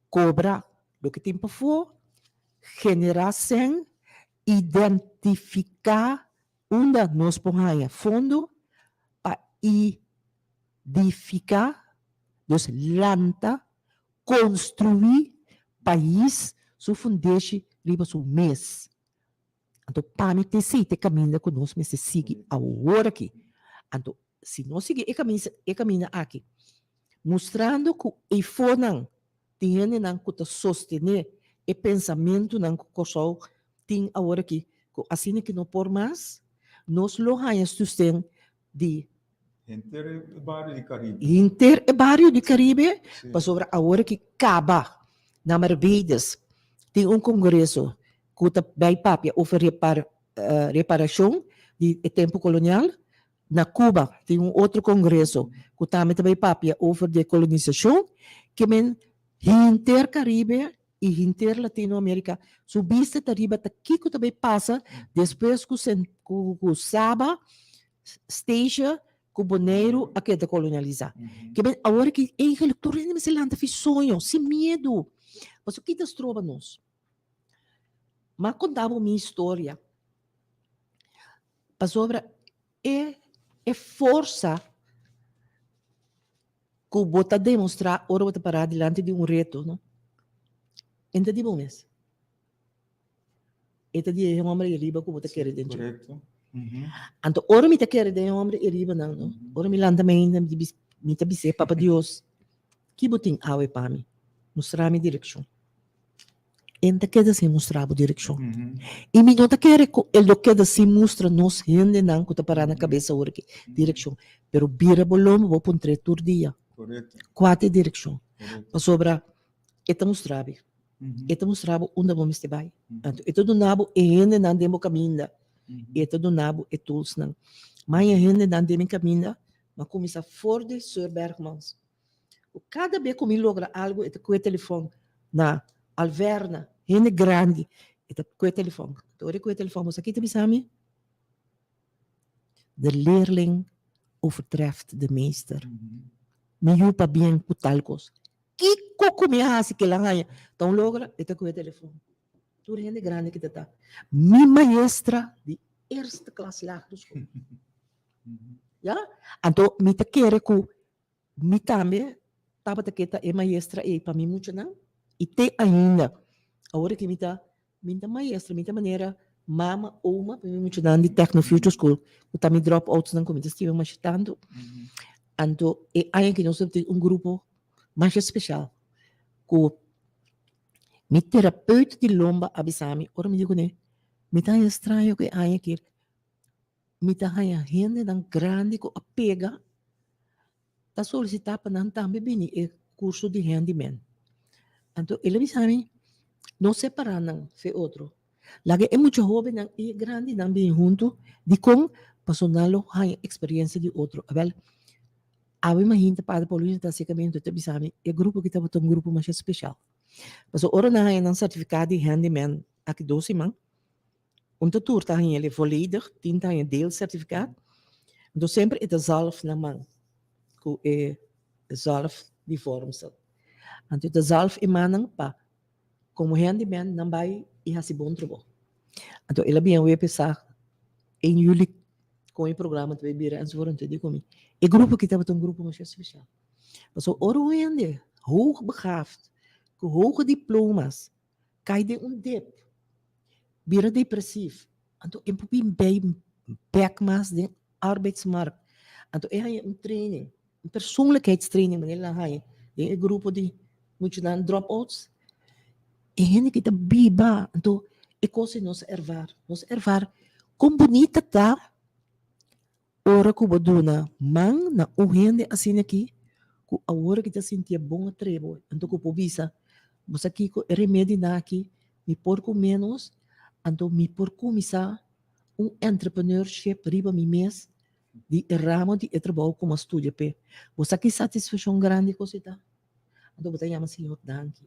Kobra loke tin pafó, generá sèn, identifiká unda nos por haña fondo pa idifiká, dus lanta, konstruí pais su fundeshi riba su mes. Anto pa mi ta esei ta e kaminda ku nos mester sigui awor aki. Anto si nos sigui e kaminda e kaminda aki, mustrando ku eifonan tin hendenan ku ta sostené e pensamentunan ku Kòrsou tin awor aki, ku asina ki no por mas, nos lo haña susten di. Henter e bario di Caribe. Henter e bario di Caribe, pasobra awor ki kaba na Merbedes tin un kongreso ku ta bai papia over reparashon di e tempu kolonial. Na Cuba tin un otro kongreso ku tambe ta bai papia over dekolonisashon. Ke men henter Caribe i henter Latinoamerika su bista ta riba ta kiko ta bai pasa despues ku ku Saba, Statia ku Boneiru a keda kolonialisá. Ke men awor aki eigenlijk tur hende mester lanta fi soño sin miedu. Pasobra ki ta stroba nos? M'a konta bo mi historia pasobra e e forsa ku bo ta demostrá ora bo ta pará dilanti di un reto, no? E no ta di bo mes. E ta di e hòmber ei riba ku bo ta kere den dje. Korekto. Anto ora mi ta kere den e hòmber ei riba nan, no? Ora mi lanta mainta mi ta mi ta bis'é, Papa Dios, ki bo tin awe pa mi? Mustra mi direkshon. E no ta keda sin mustra bo direkshon. I mi no ta kere ku e lo keda sin mustra nos hendenan ku ta pará na kabes awor aki direkshon. Pero bira bo lomba bo puntr'é tur dia kua ta e direkshon. Pasobra e ta mustra bo. E ta mustra bo unda bo mester bai. Anto e ta duna bo e hendenan den bo kaminda. E ta duna bo e toolsnan. Maña hendenan den mi kaminda, mi a kuminsá for di Sir Bergmans. Ku kada be ku mi logra algu e ta kue telefòn na Alverna, hende grandi, e ta kue telefòn. Ta ora e kue telefòn, bo sa ki ta bisa mi? De leerling overtreft de meester. Mi yu pabien ku tal kos. Kiko ku mi a hasi ku el a haña ta un logra? E ta kue telefòn. Tur hende grandi ki ta ta mi maestra di eerste klas lagere school. Ya? Anto mi ta kere ku Mi tambe tabata ke ta e maestra ei pa mi muchanan i te ainda. Awor aki mi ta mi ta maestra, mi ta manera mama, oma pa mi muchanan di Techno Future School ku ta mi drop outsnan ku mi ta stima masha tantu. Anto e aña aki nos tabatin un grupo masha speshal ku mi terapeut di lomba a bisa mi ora mi di kuné mi ta haña straño ku e aña aki Mi ta haña hendenan grandi ku a pega ta solisitá pa nan tambe bini e kurso di handyman. Anto el a bisa mi, no separá nan fe otro. Laga e mucha hóbennan i e grandinan bini huntu. Dikon? Pasobra nan lo haña eksperensia di otro. Awèl, awe mahinta Padre Paulino ta aserka mi anto e ta bisa mi, e grupo aki tabata un grupo masha speshal. Pasobra ora nan haña nan sertifiká di handyman aki dos siman, Un ta tur ta haña el volledig, tin ta haña deelcertificaat. Enton semper e ta zalf na man ku e zalf di vormsel. Anto e ta zalf e mannan pa komo handyman nan bai i hasi bon trabou. Anto el a bien web e sa en juli kon e programa ta bai bira enzovoort. Anto e di ku mi e grupo aki tabata un grupo masha spesial. Pasobra ora un hende hoogbegaafd ku hoge diplomas kai den un dip, bira depresief, anto e por bin bij bek mas den arbeidsmarkt. Anto e haña un training, un persoonlijkheidstraining manera nan haña den e grupo di. Muchanan dropouts. E hende ki ta biba, anto e kos ei nos a ervaar. Nos a ervaar kon bunita ta ora ku bo duna man na un hende asina aki ku awor ki ta sintié bon atrebo, anto ku por bisa, bo sa kiko e remedinan aki mi por ku ménos, anto mi por kuminsá un entrepreneurship riba mi mes di e ramo di e trabou ku mi a studia p'e. Bo sa ki satisfakshon grandi kos ei ta? Anto bo ta yama Señor danki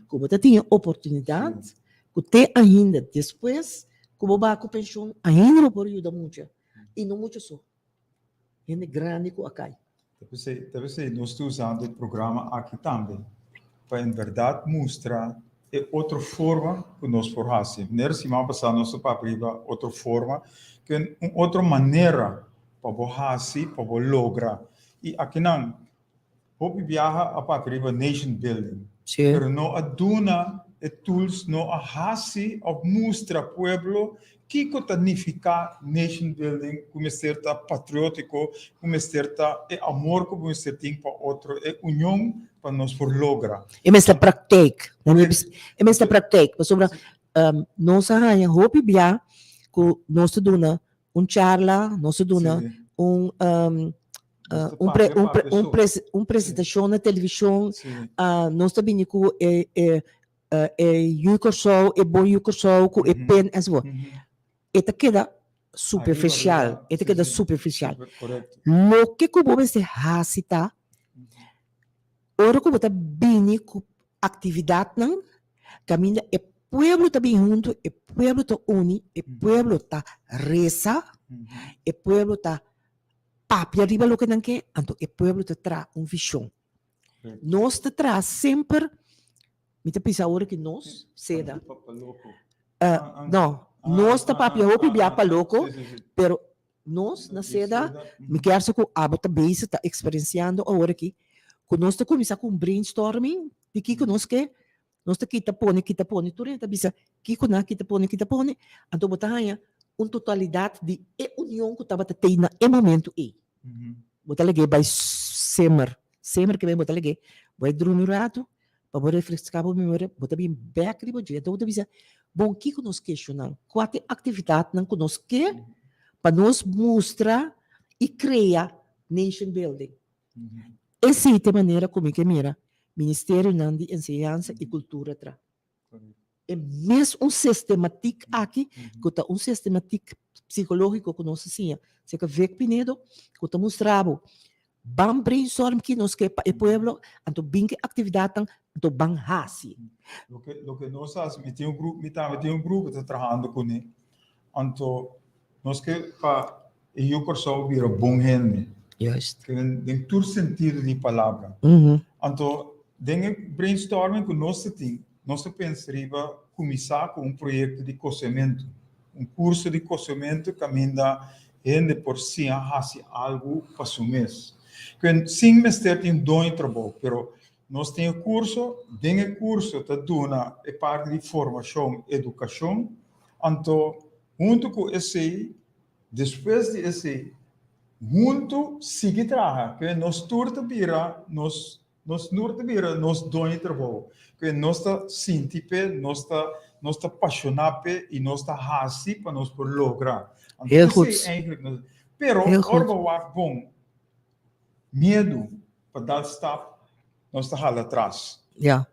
ku bo ta tin e oportunidat ku te ainda despues ku bo bai ku penshon ainda bo por yuda mucha i no mucha so, hende grandi ku a kai. Ta p'esei, ta p'esei nos ta usando e programa aki tambe pa en bèrdat mustra e otro forma ku nos por hasi. Manera siman pasá nos a papia riba otro forma, ku un otro manera pa bo hasi, pa bo logra. I akinan Hopi biaha a papia riba nation building, pero no a duna e tools, no a hasi of mustra pueblo kiko ta nifica nation building, cu mester ta patriotico, cu mester ta e amor cu bo mester tin pa otro, e union pa nos por logra. E mester praktijk, e mester praktijk, pasobra nos a haña hopi bia cu nos ta duna un charla, nos ta duna un un pre, un pre, un pres, un presentacion na television, nos ta bini cu e e e Yu Kòrsou, e bon Yu Kòrsou cu e pen enzovoort. E ta keda superficial, e ta keda superficial. Loke cu bo mester haci ta, ora cu bo ta bini cu actividadnan caminda e pueblo ta bin hunto, e pueblo ta uni, e pueblo ta reza, e pueblo ta papia riba loke nan ke, anto e pueblo ta traha un vision. Nos ta traha semper, mi ta bisa awor ki nos, seda, no, nos ta papia hopi bia pa loko, pero nos na seda, mi kier sa ku abo ta bezig, ta eksperensiando awor aki, ku nos ta kuminsá ku un brainstorming di kiko nos ke, Nos ta kita pone, kita pone, tur hende ta bisa kiko nan a kita pone, kita pone, anto bo ta haña un totalidat di e union ku tabata tei na e momentu ei. Bo ta lag'é bai semer, semer ke ben bo ta lag'é bai drumi un ratu pa bo refreská bo memoria, bo ta bin bèk riba dje, anto bo ta bisa, bon kiko nos ke shonnan, kua ta e aktividatnan ku nos ke pa nos mustra i krea nation building. Esei ta e manera ku mi ke mira ministerionan di enseñansa i kultura tra. E mes un sistematik aki ku ta un sistematik psikológiko ku nos a siña serka Vic Pinedo ku ta mustra bo ban brainstorm ki nos ke pa e pueblo anto bin ku e aktividatnan anto ban hasi. Loke loke nos hasi mi tin un grupo mi tambe tin un grupo ta trahando kuné anto nos ke pa E yu Kòrsou bira bon hende. Juist. Den tur sentido di palabra. Anto den e brainstorming ku nos ta tin, nos ta pensa riba kuminsá ku un proyekto di kosementu. Un kurso di kosementu kaminda hende por siña hasi algu pa su mes. Kuen sin mester tin doño trabou, pero nos tin e kurso, den e kurso ta duna e parti di formashon, edukashon. Anto huntu ku esei Despues di esei, huntu sigui traha, ke nos tur ta bira nos nos nur ta bira nos doño di trabou, ke nos ta sinti p'e, nos ta nos ta pashoná p'e i nos ta hasi pa nos por logra. Anto Heel goed. esei eigenlijk nos, pero Heel ora goed. bo wak bon, miedu pa dal stap nos ta hala atras. Ja.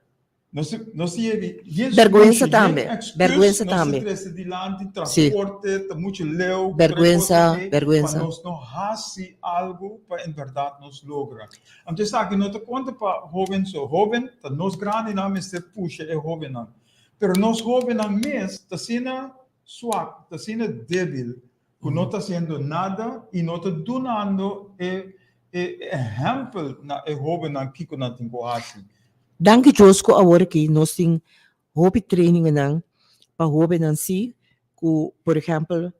Nos nos yega yen Bergüenza solution, yen tambe, excuus bergüenza nos ta tambe. trece dilanti, Sí. transporte ta mucho leu, ku Bergüenza, tres cos aki, pa bergüenza. nos no haci algo pa en berdad nos logra. Anto esaki no ta conta pa hoben so, hoben ta nos grandinan mester pusha e hobennan, pero nos hobennan mes ta asina swak, ta asina debil ku no ta haciendo nada y no ta dunando e e ehempel na e hobennan kiko nan tin ku haci. Danki Dios ku awor aki nos tin hopi trainingennan pa hobennan si ku por ehempel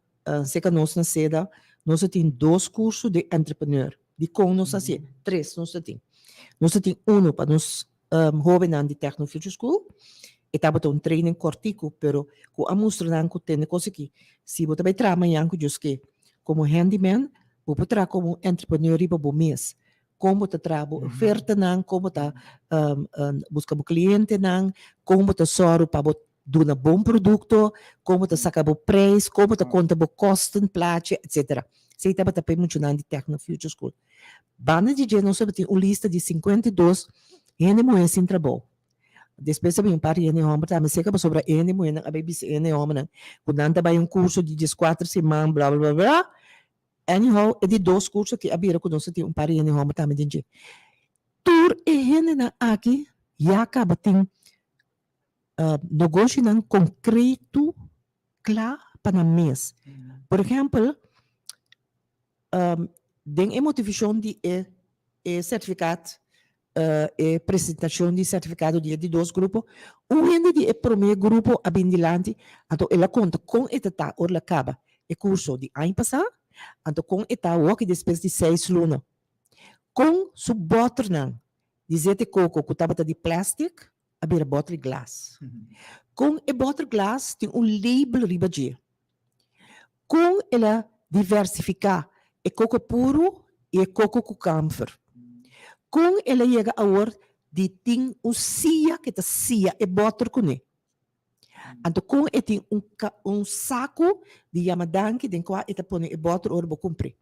seka nos na seda nos a tin dos kurso di entrepreneur. Dikon nos a hasi? Tres nos a tin. Nos a tin uno pa nos hobennan di Techno Future School. E tabata un training kòrtiku pero ku a mustra nan ku tende kos aki si bo ta bai traha mañan ku Dios ke komo handyman bo por traha komo un entrepreneur riba bo mes. Kon bo ta traha bo ofertanan, kon bo ta buska bo klientenan, kon bo ta sòru pa bo duna bon produkto, kon bo ta saka bo preis, kon bo ta konta bo kosten, plachi, etsetera. Esei tabata pa e muchanan di Techno Future School. Banda di dje nos tabatin un lista di 52 hende muhé sin trabou. Despues a bin un par di hende hòmber tambe serka pasobra e hende muhénan a bai bisa e hende hòmbernan ku nan ta bai un kurso di dieskuater siman bla bla bla. Anyhow, e di dos kurso aki a bira ku nos a tin un par di hende hòmber tambe den dje. Tur e hendenan aki ya kaba tin negoshinan konkreto kla pa nan mes. Por ehèmpel, den e motivashon di e e sertifikat, e presentashon di sertifikado di e di dos grupo, un hende di e promé grupo a bin dilanti, anto el a konta kon e ta ta ora el a kaba e kurso di aña pasá, anto kon e ta awoki despues di seis luna. Kon su bòternan di zete koko ku tabata di plèstik a bira bòter di glas. Kon e bòter glas tin un label riba dje. Kon el a diversifiká e koko puru i e koko ku kamfer. Kon el a yega awor di tin un sia ke ta sia e bòter kuné. Anto kon e tin un un saku di yama danki den kua e ta pone e bòter ora bo kumpr'é.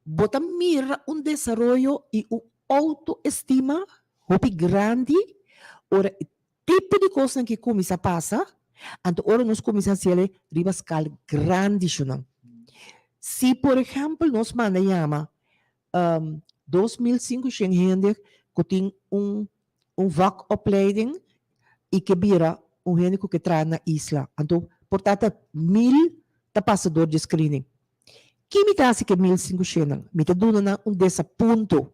Bo ta mira un desaroyo i un outoestima hopi grandi ora e tipo di kosnan ki kuminsá pasa, anto ora nos kuminsá hasi el riba skal grandi shunan. Si por ehèmpel nos manda yama 2500 hende ku tin un un vakopleiding i ke bira un hende ku ke traha na isla, anto por ta ta mil ta pasa dor di e screening. Ki mi ta hasi ku e 1500 nan? Mi ta duna nan un desapunto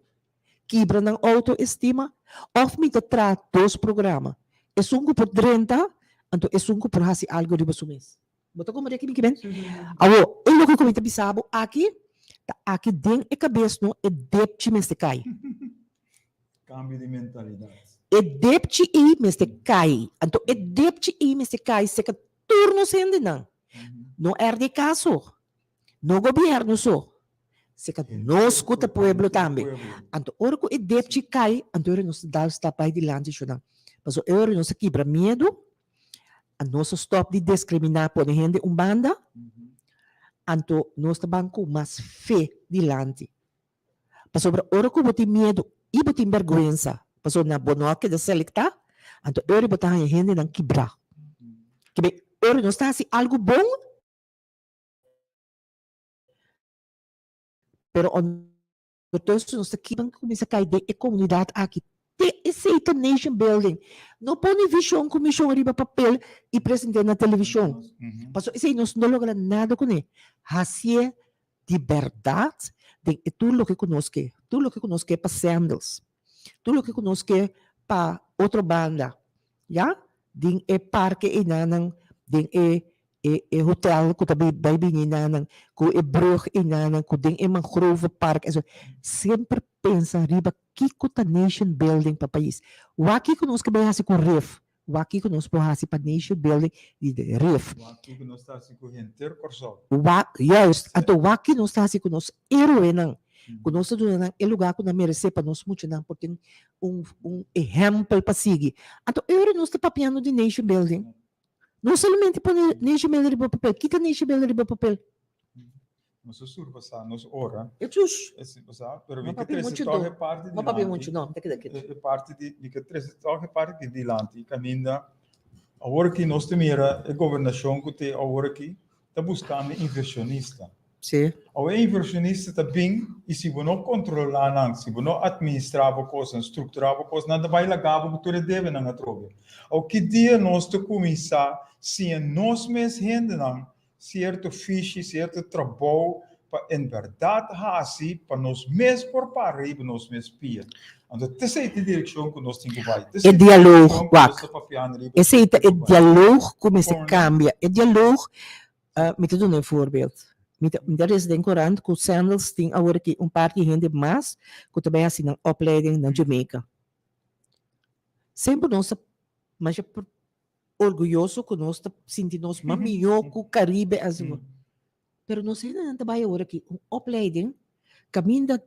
kibra nan outoestima òf mi ta traha dos programa, esun ku por drenta anto esun ku por hasi algu riba su mes. Bo ta komprende ki mi kiben? Awor, e loke ku mi ta bisa bo aki ta aki den e kabes no e depchi mester kai. Kambio di mentalidat. E depchi ei mester kai. Anto e depchi ei mester kai seka tur nos hendenan. No RDK so. No gobierno so, seka nos ku ta pueblo tambe. Anto ora ku e depchi kai, anto ora nos ta dal stap bai dilanti shunan. Pasobra e ora nos a kibra miedu, nos a stop di diskriminá pone hende un banda, anto nos ta ban ku mas fe dilanti. Pasobra ora ku bo tin miedu i bo tin bèrgwensa, pasobra na bo no a keda selektá, anto e ora bo ta haña hendenan kibrá. Kibe ora nos ta hasi algu bon, Pero ondertussen nos ta kiba kuminsá kai den e komunidat aki. Te esei ta nation building. No pone vishon ku mishon riba papel i present'é na televishon. Pasobra esei nos no logra nada kuné. Hasié di bèrdat den e tur loke ku nos ke. Tur loke ku nos ke pa Sandals. Tur loke ku nos ke pa otro banda. Ya, den e parke einanan, den e e e hotel ku ta bai bini einanan, ku e brug einanan, ku den e mangrove park eso. Semper pensa riba kiko ta nation building pa pais. Wak kiko nos ke bai hasi ku rif, wak kiko nos por hasi pa nation building di de rif. Wak kiko nos ta hasi ku henter Kòrsou. Wak, juist, anto wak ki nos ta hasi ku nos héroenan, ku nos ta duna nan e lugá ku nan meresé pa nos muchanan por tin un un ehèmpel pa sigui. Anto e ora nos ta papiando di nation building, no solamente pone nation building riba papel, kita nation building riba papel? Nos a surpasá nos ora. E chus. E surpasá, pero No mi ke papia trese muchu tòg do. e parti No papia dilanti. muchu, no, mi ta keda ketu. E parti di, mi ke trese tòg e parti di dilanti kaminda awor aki nos ta mira e gobernashon ku te awor aki ta buskando invershonista. Sí. Awe e inversionista ta bin i si bo no kontrolá nan, si bo no atministrá bo kosnan, strukturá bo kosnan, nan ta bai laga bo ku tur e debenan atrobe. Awe ki dia nos ta kuminsá siña nos mes hendenan sierto fishi, sierto trabou pa en bèrdat hasi pa nos mes por para riba nos mes pia. Anto t'esei ta e direkshon ku nos tin ku bai. E T'esei ta e dialoog, direkshon ku nos wak. ta papiando riba Esei ta e ku bai. dialoog ku mester Kon kambia. E dialoog Mi ta duna un voorbeeld. Mi ta mi ta lesa den korant ku Sandals tin awor aki un par di hende mas ku ta bai hasi nan opleiding na Jamaica. Semper nos ta masha orguyoso ku nos ta sinti nos mas mihó ku Caribe asina. Pero nos hendenan ta bai awor aki un opleiding kaminda.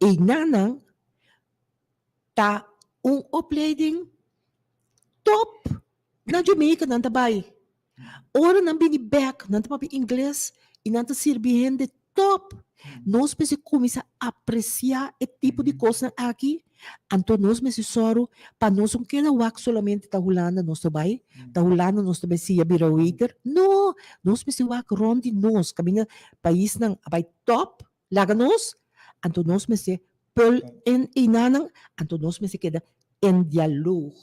Einanan ta un opleiding top na Jamaica nan ta bai. Ora nan bini bek nan ta papia ingles i nan ta sirbi hende top. Nos mester kuminsá apresiá e tipo di kosnan aki, anto nos mester sòru pa nos no keda wak solamente ta Hulanda nos ta bai, ta Hulanda nos ta bai siña bira waiter. No, nos mester wak rònt di nos kaminda paisnan a bai top, laga nos, anto nos mester pul en einanan, anto nos mester keda en dialoog.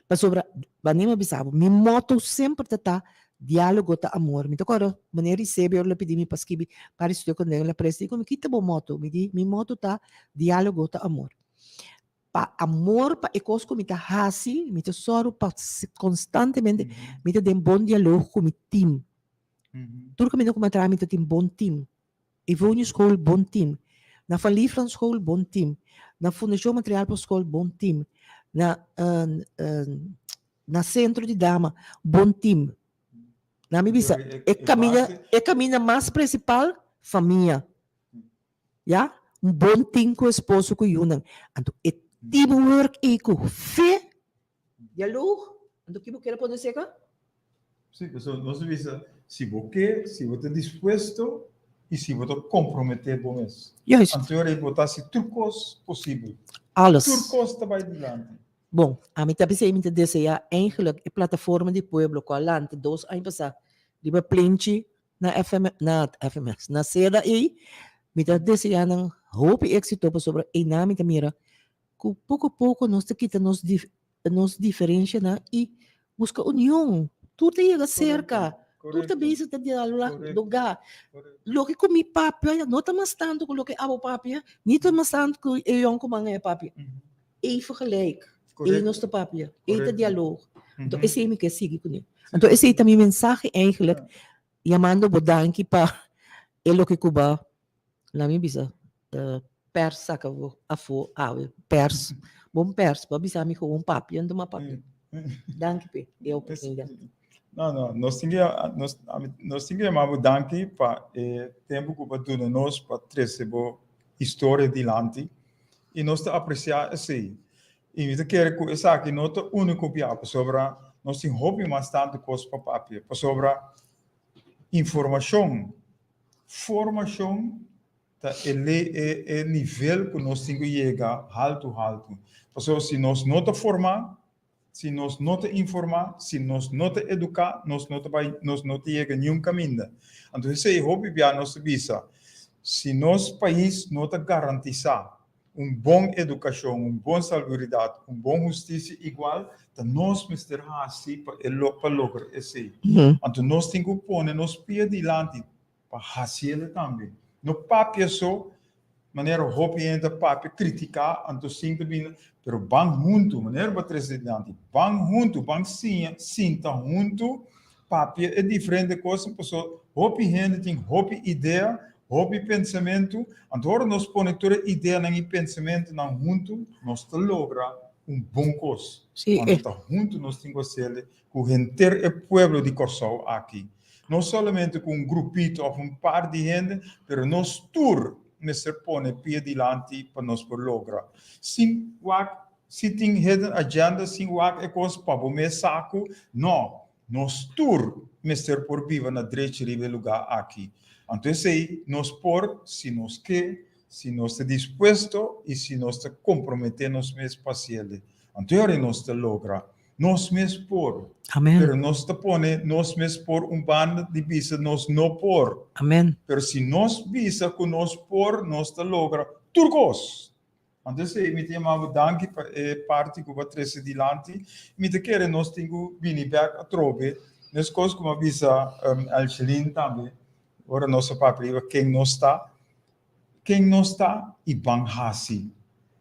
Pasobra, wanneer mi a bisa bo, mi motto semper ta ta, dialogo ta amor. Mi ta acorda meneer Eusebio ora lo pidi mi pa skibi par stuk den la prensa, dico mi kita bo motto? Mi di, mi motto ta, dialogo ta amor. Pa amor pa e cos cu mi ta haci, mi ta soru pa constantemente mi ta den bon dialogo cu mi team. Tur caminda cu mi a traha mi ta tin bon team. Evonia School bon team, na Van Liefland School bon team, na Fundacion Material pa School bon team, na na Centro di Dama bon team. Na mi bisa e caminda e caminda mas principal famia. Ya, un bon team cu esposo cu yunan. Anto e teamwork ey cu fe Dialoog, anto ki bo kier a pone seka? Sí, pasobra nos a bisa, si bo ke, si bo ta dispuesto i si bo ta komprometé bo mes. Juist. Anto ora ei bo ta hasi tur kos posibel. Alles. Tur kos ta bai dilanti. Bon, ami ta bisa i mi ta deseá eigenlijk e plataforma di pueblo ku a lanta dos aña pasá riba plenchi na FM, na FMS, na seda ei, mi ta deseá nan hopi éksito pasobra einan mi ta mira Ku poko poko nos ta kita nos nos diferenshanan i buska union. Tur ta yega serka, tur ta bezig ta dialoga. Loke ku mi papia no ta mas tantu ku loke abo papia, ni ta mas tantu ku e yònkuman ei a papia. Even gelijk, ei nos ta papia, ei ta dialoog. Anto esei mi ke sigui kuné. Anto esei ta mi mensahe eigenlijk, yamando bo danki pa e loke ku bo a Laat mi bisa pers saka bo afó awe, pers, bon pers, bo a bisa mi gewoon papia, anto mi a papia. Danki p'e e oportunidat. No, no, nos tin ke, nos, nos tin ke yama bo danki pa e tempu ku bo a duna nos pa trese bo historia dilanti i nos ta apresiá esei. I mi ta kere ku esaki no ta úniko bia pasobra nos tin hopi mas tantu kos pa papia, pasobra informashon Formashon ta e le e e nivel ku nos tin ku yega haltu haltu. Pasobra si nos no ta formá, si nos no ta informá, si nos no ta eduká, nos no ta bai nos no ta yega niun kaminda. Anto esei hopi bia nos ta bisa, si nos pais no ta garantisá un bon edukashon, un bon salubridad, un bon hustisia igual, ta nos mester hasi pa e pa logra esei. Anto nos tin ku pone nos pia dilanti pa hasiel tambe. No papia so, manera hopi hende ta papia, kritiká, anto sin ta bini, pero ban huntu, manera bo a trese dilanti, ban huntu, ban siña, sinta huntu, papia e diferente kosnan, pasobra hopi hende tin hopi idea, Hopi pensamentu, anto ora nos pone tur e ideanan i pensamentunan huntu, nos ta logra un bon kos. Sí, Anto eh. ta huntu nos tin ku hasiel ku henter e pueblo di Kòrsou aki. No solamente ku un grupito òf un par di hende, pero nos tur mester pone pia dilanti pa nos por logra. Sin wak si tin hidden agenda, sin wak e kos pa bo mes saku, no. Nos tur mester por biba na drechi riba e lugá aki. Anto esei nos por si nos ke, si nos ta dispuesto i si nos ta komprometé nos mes pa hasiel. Anto e ora nos ta logra. Nos mes por. Amen. Pero nos ta pone nos mes por un banda di bisa nos no por. Amen. Pero si nos bisa ku nos por, nos ta logra tur kos. Anto esei mi ta yama bo danki pa e parti ku bo a trese dilanti. Mi ta kere nos tin ku bini bèk atrobe, meskos ku mi a bisa Elchelin tambe, ora nos a papia riba ken nos ta, ken nos ta i ban hasi.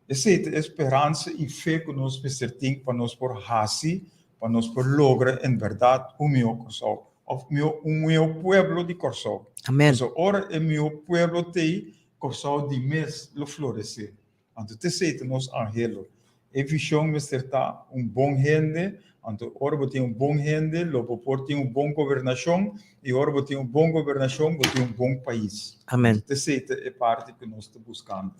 Esei ta e speransa i fe ku nos mester tin pa nos por hasi, pa nos por logra en bèrdat un mihó Kòrsou òf un mihó pueblo di Kòrsou. Amen. Pasobra ora e mihó pueblo t'ei, Kòrsou di mes lo floresé. Anto t'esei ta nos anhelo. E vishon mester ta un bon hende, anto ora bo tin un bon hende lo bo por tin un bon gobernashon i ora bo tin un bon gobernashon bo tin un bon pais. Amen. Anto t'esei ta e parti ku nos ta buskando.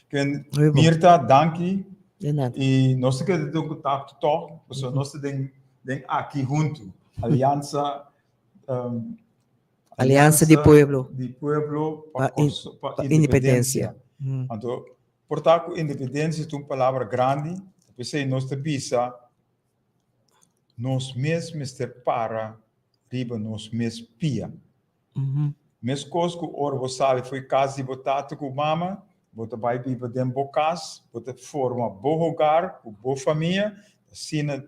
Ken Muy bon. Mirta, danki. De nada. I nos ta keda den kontakto tòg, pasobra nos ta den den aki huntu. Aliansa um, Aliansa di Pueblo. Di Pueblo pa, Pa in- Kòrsou- pa pa independensia. independensia. Mm. Anto, por ta ku independensia ta un palabra grandi, p'esei nos ta bisa nos mes mester para riba nos mes pia. Meskos ku ora bo sali fo'i kas di bo tata ku mama, bo ta bai biba den bo kas, bo ta forma bo hogar ku bo famia, asina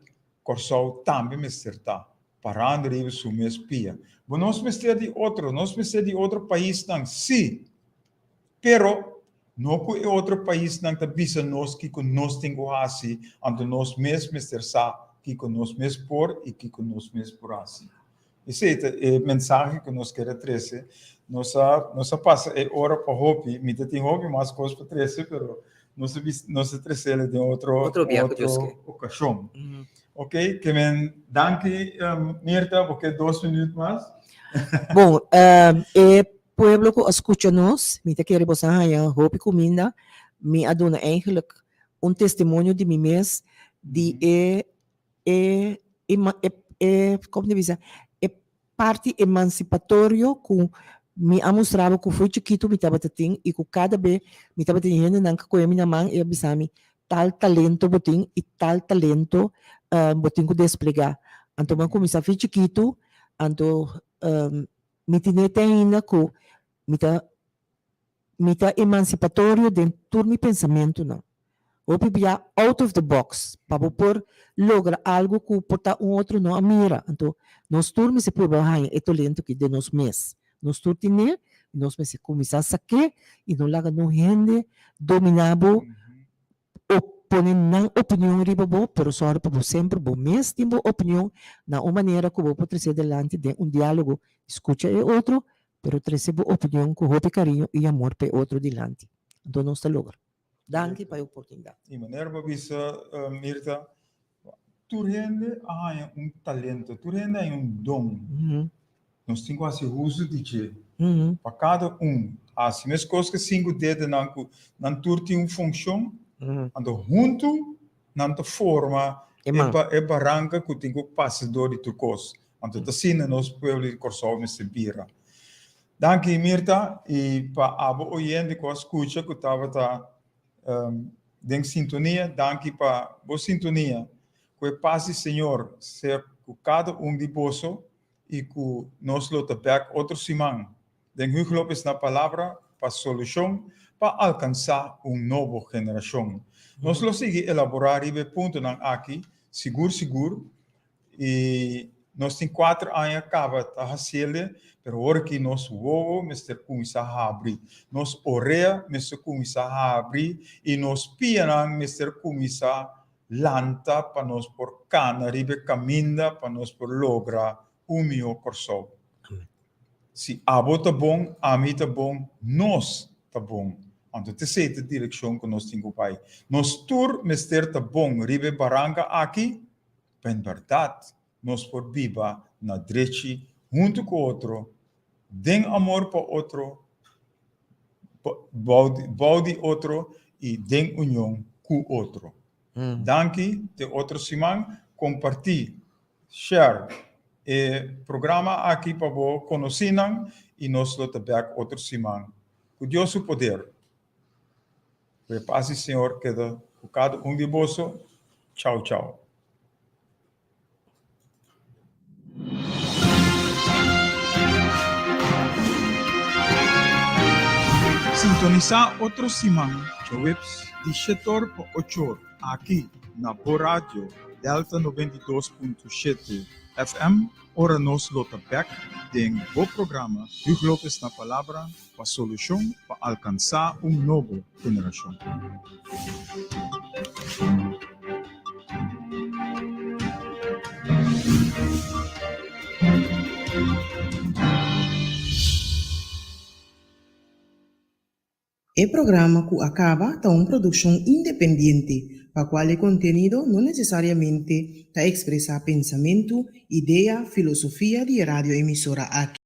Kòrsou tambe mester ta, parando riba su mes pia. Bo nos mester di otro, nos mester di otro paisnan, sí, pero no ku e otro paisnan ta bisa nos kiko nos tin ku hasi, anto nos mes mester sa kiko nos mes por i kiko nos mes por hasi. Esei ta e mensahe ku nos kere trese. Nos a nos a pasa e ora pa hopi. Mi ta tin hopi mas kos pa trese, pero nos a bis nos a tresele den otro Otro bia ku Dios otro ke. okashon. Oké, ke men danki Mirta, bo ke dos minüt mas? Bon, e pueblo ku a skucha nos, mi ta kere boso a haña hopi kuminda. Mi a duna eigenlijk un testimonio di mi mes di e e e e como ta bisa e parti emancipatorio cu mi a mustra bo cu fo'i chikito mi tabata tin y cu cada be mi tabata tin hendenan cu coge mi na man y a bisa mi tal talento bo tin y tal talento bo tin cu desplega. Anto mi a cuminsa fo'i chikito anto mi tine te ainda cu mi ta Mi ta emansipatorio den tur mi pensamentunan. Hopi bia out of the box pa bo por logra algu ku por ta un otro no a mira. Anto nos tur mester prueba haña e tolento aki den nos mes. Nos tur tin'é i nos mester kuminsá sak'é i no laga no hende dominá bo o pone nan opinion riba bo, pero sòru pa bo semper bo mes tin bo opinion na un manera ku bo por trese delanti den un diálogo, skucha e otro, pero trese bo opinion ku hopi kariño i amor pa e otro dilanti. Anto nos ta logra. Danki pa e oportunidat. I manera bo a bisa, Mirta, tur hende a haña un talento, tur hende a haña un don. Nos tin ku hasi uso di dje. Pa kada un hasi meskos ku e sinku dedenan ku nan tur tin un funshon, anto huntu nan ta forma e baranka ku tin ku pasa dor di tur kos. Anto ta asina nos pueblo di Kòrsou mester bira. Danki Mirta i pa abo oyente ku a skucha ku tabata den sintonia, danki pa bo sintonia. Ku e pas di Señor sea ku kada un di boso i ku nos lo ta bèk otro siman den Hugo Lopez na Palabra pa Solushon pa alkansá un nobo generashon. Nos lo sigui elaborá riba e puntonan aki sigur sigur i nos tin kuater aña kaba ta hasiel, pero ora ki nos wowo mester kuminsá habri, nos orea mester kuminsá habri i nos pianan mester kuminsá lanta pa nos por kana riba e kaminda pa nos por logra un mihó Kòrsou. Si abo ta bon, ami ta bon, nos ta bon. Anto ta esei ta direkshon ku nos tin ku bai. Nos tur mester ta bon riba e baranka aki pa en bèrdat nos por biba na drechi huntu ku otro, den amor pa otro, bou di otro i den union ku otro. Danki, te otro siman. Kompartí, share, e programa aki pa bo konosínan i nos lo ta bèk otro siman. Ku Dios su poder. Ku e pas di Señor keda ku kada un di boso. Chau chau. Sintonisá otro siman djaweps di shetor pa ochor aki na bo radio Delta 92.7 FM ora nos lo ta bek den bo programa Hugo Lopez na Palabra pa solushon pa alkansá un nobo generashon. E programa ku a kaba ta un produkshon independiente, pa kual e kontenido no nesesariamente ta ekspresá pensamentu, idea, filosofia di e radioemisora aki.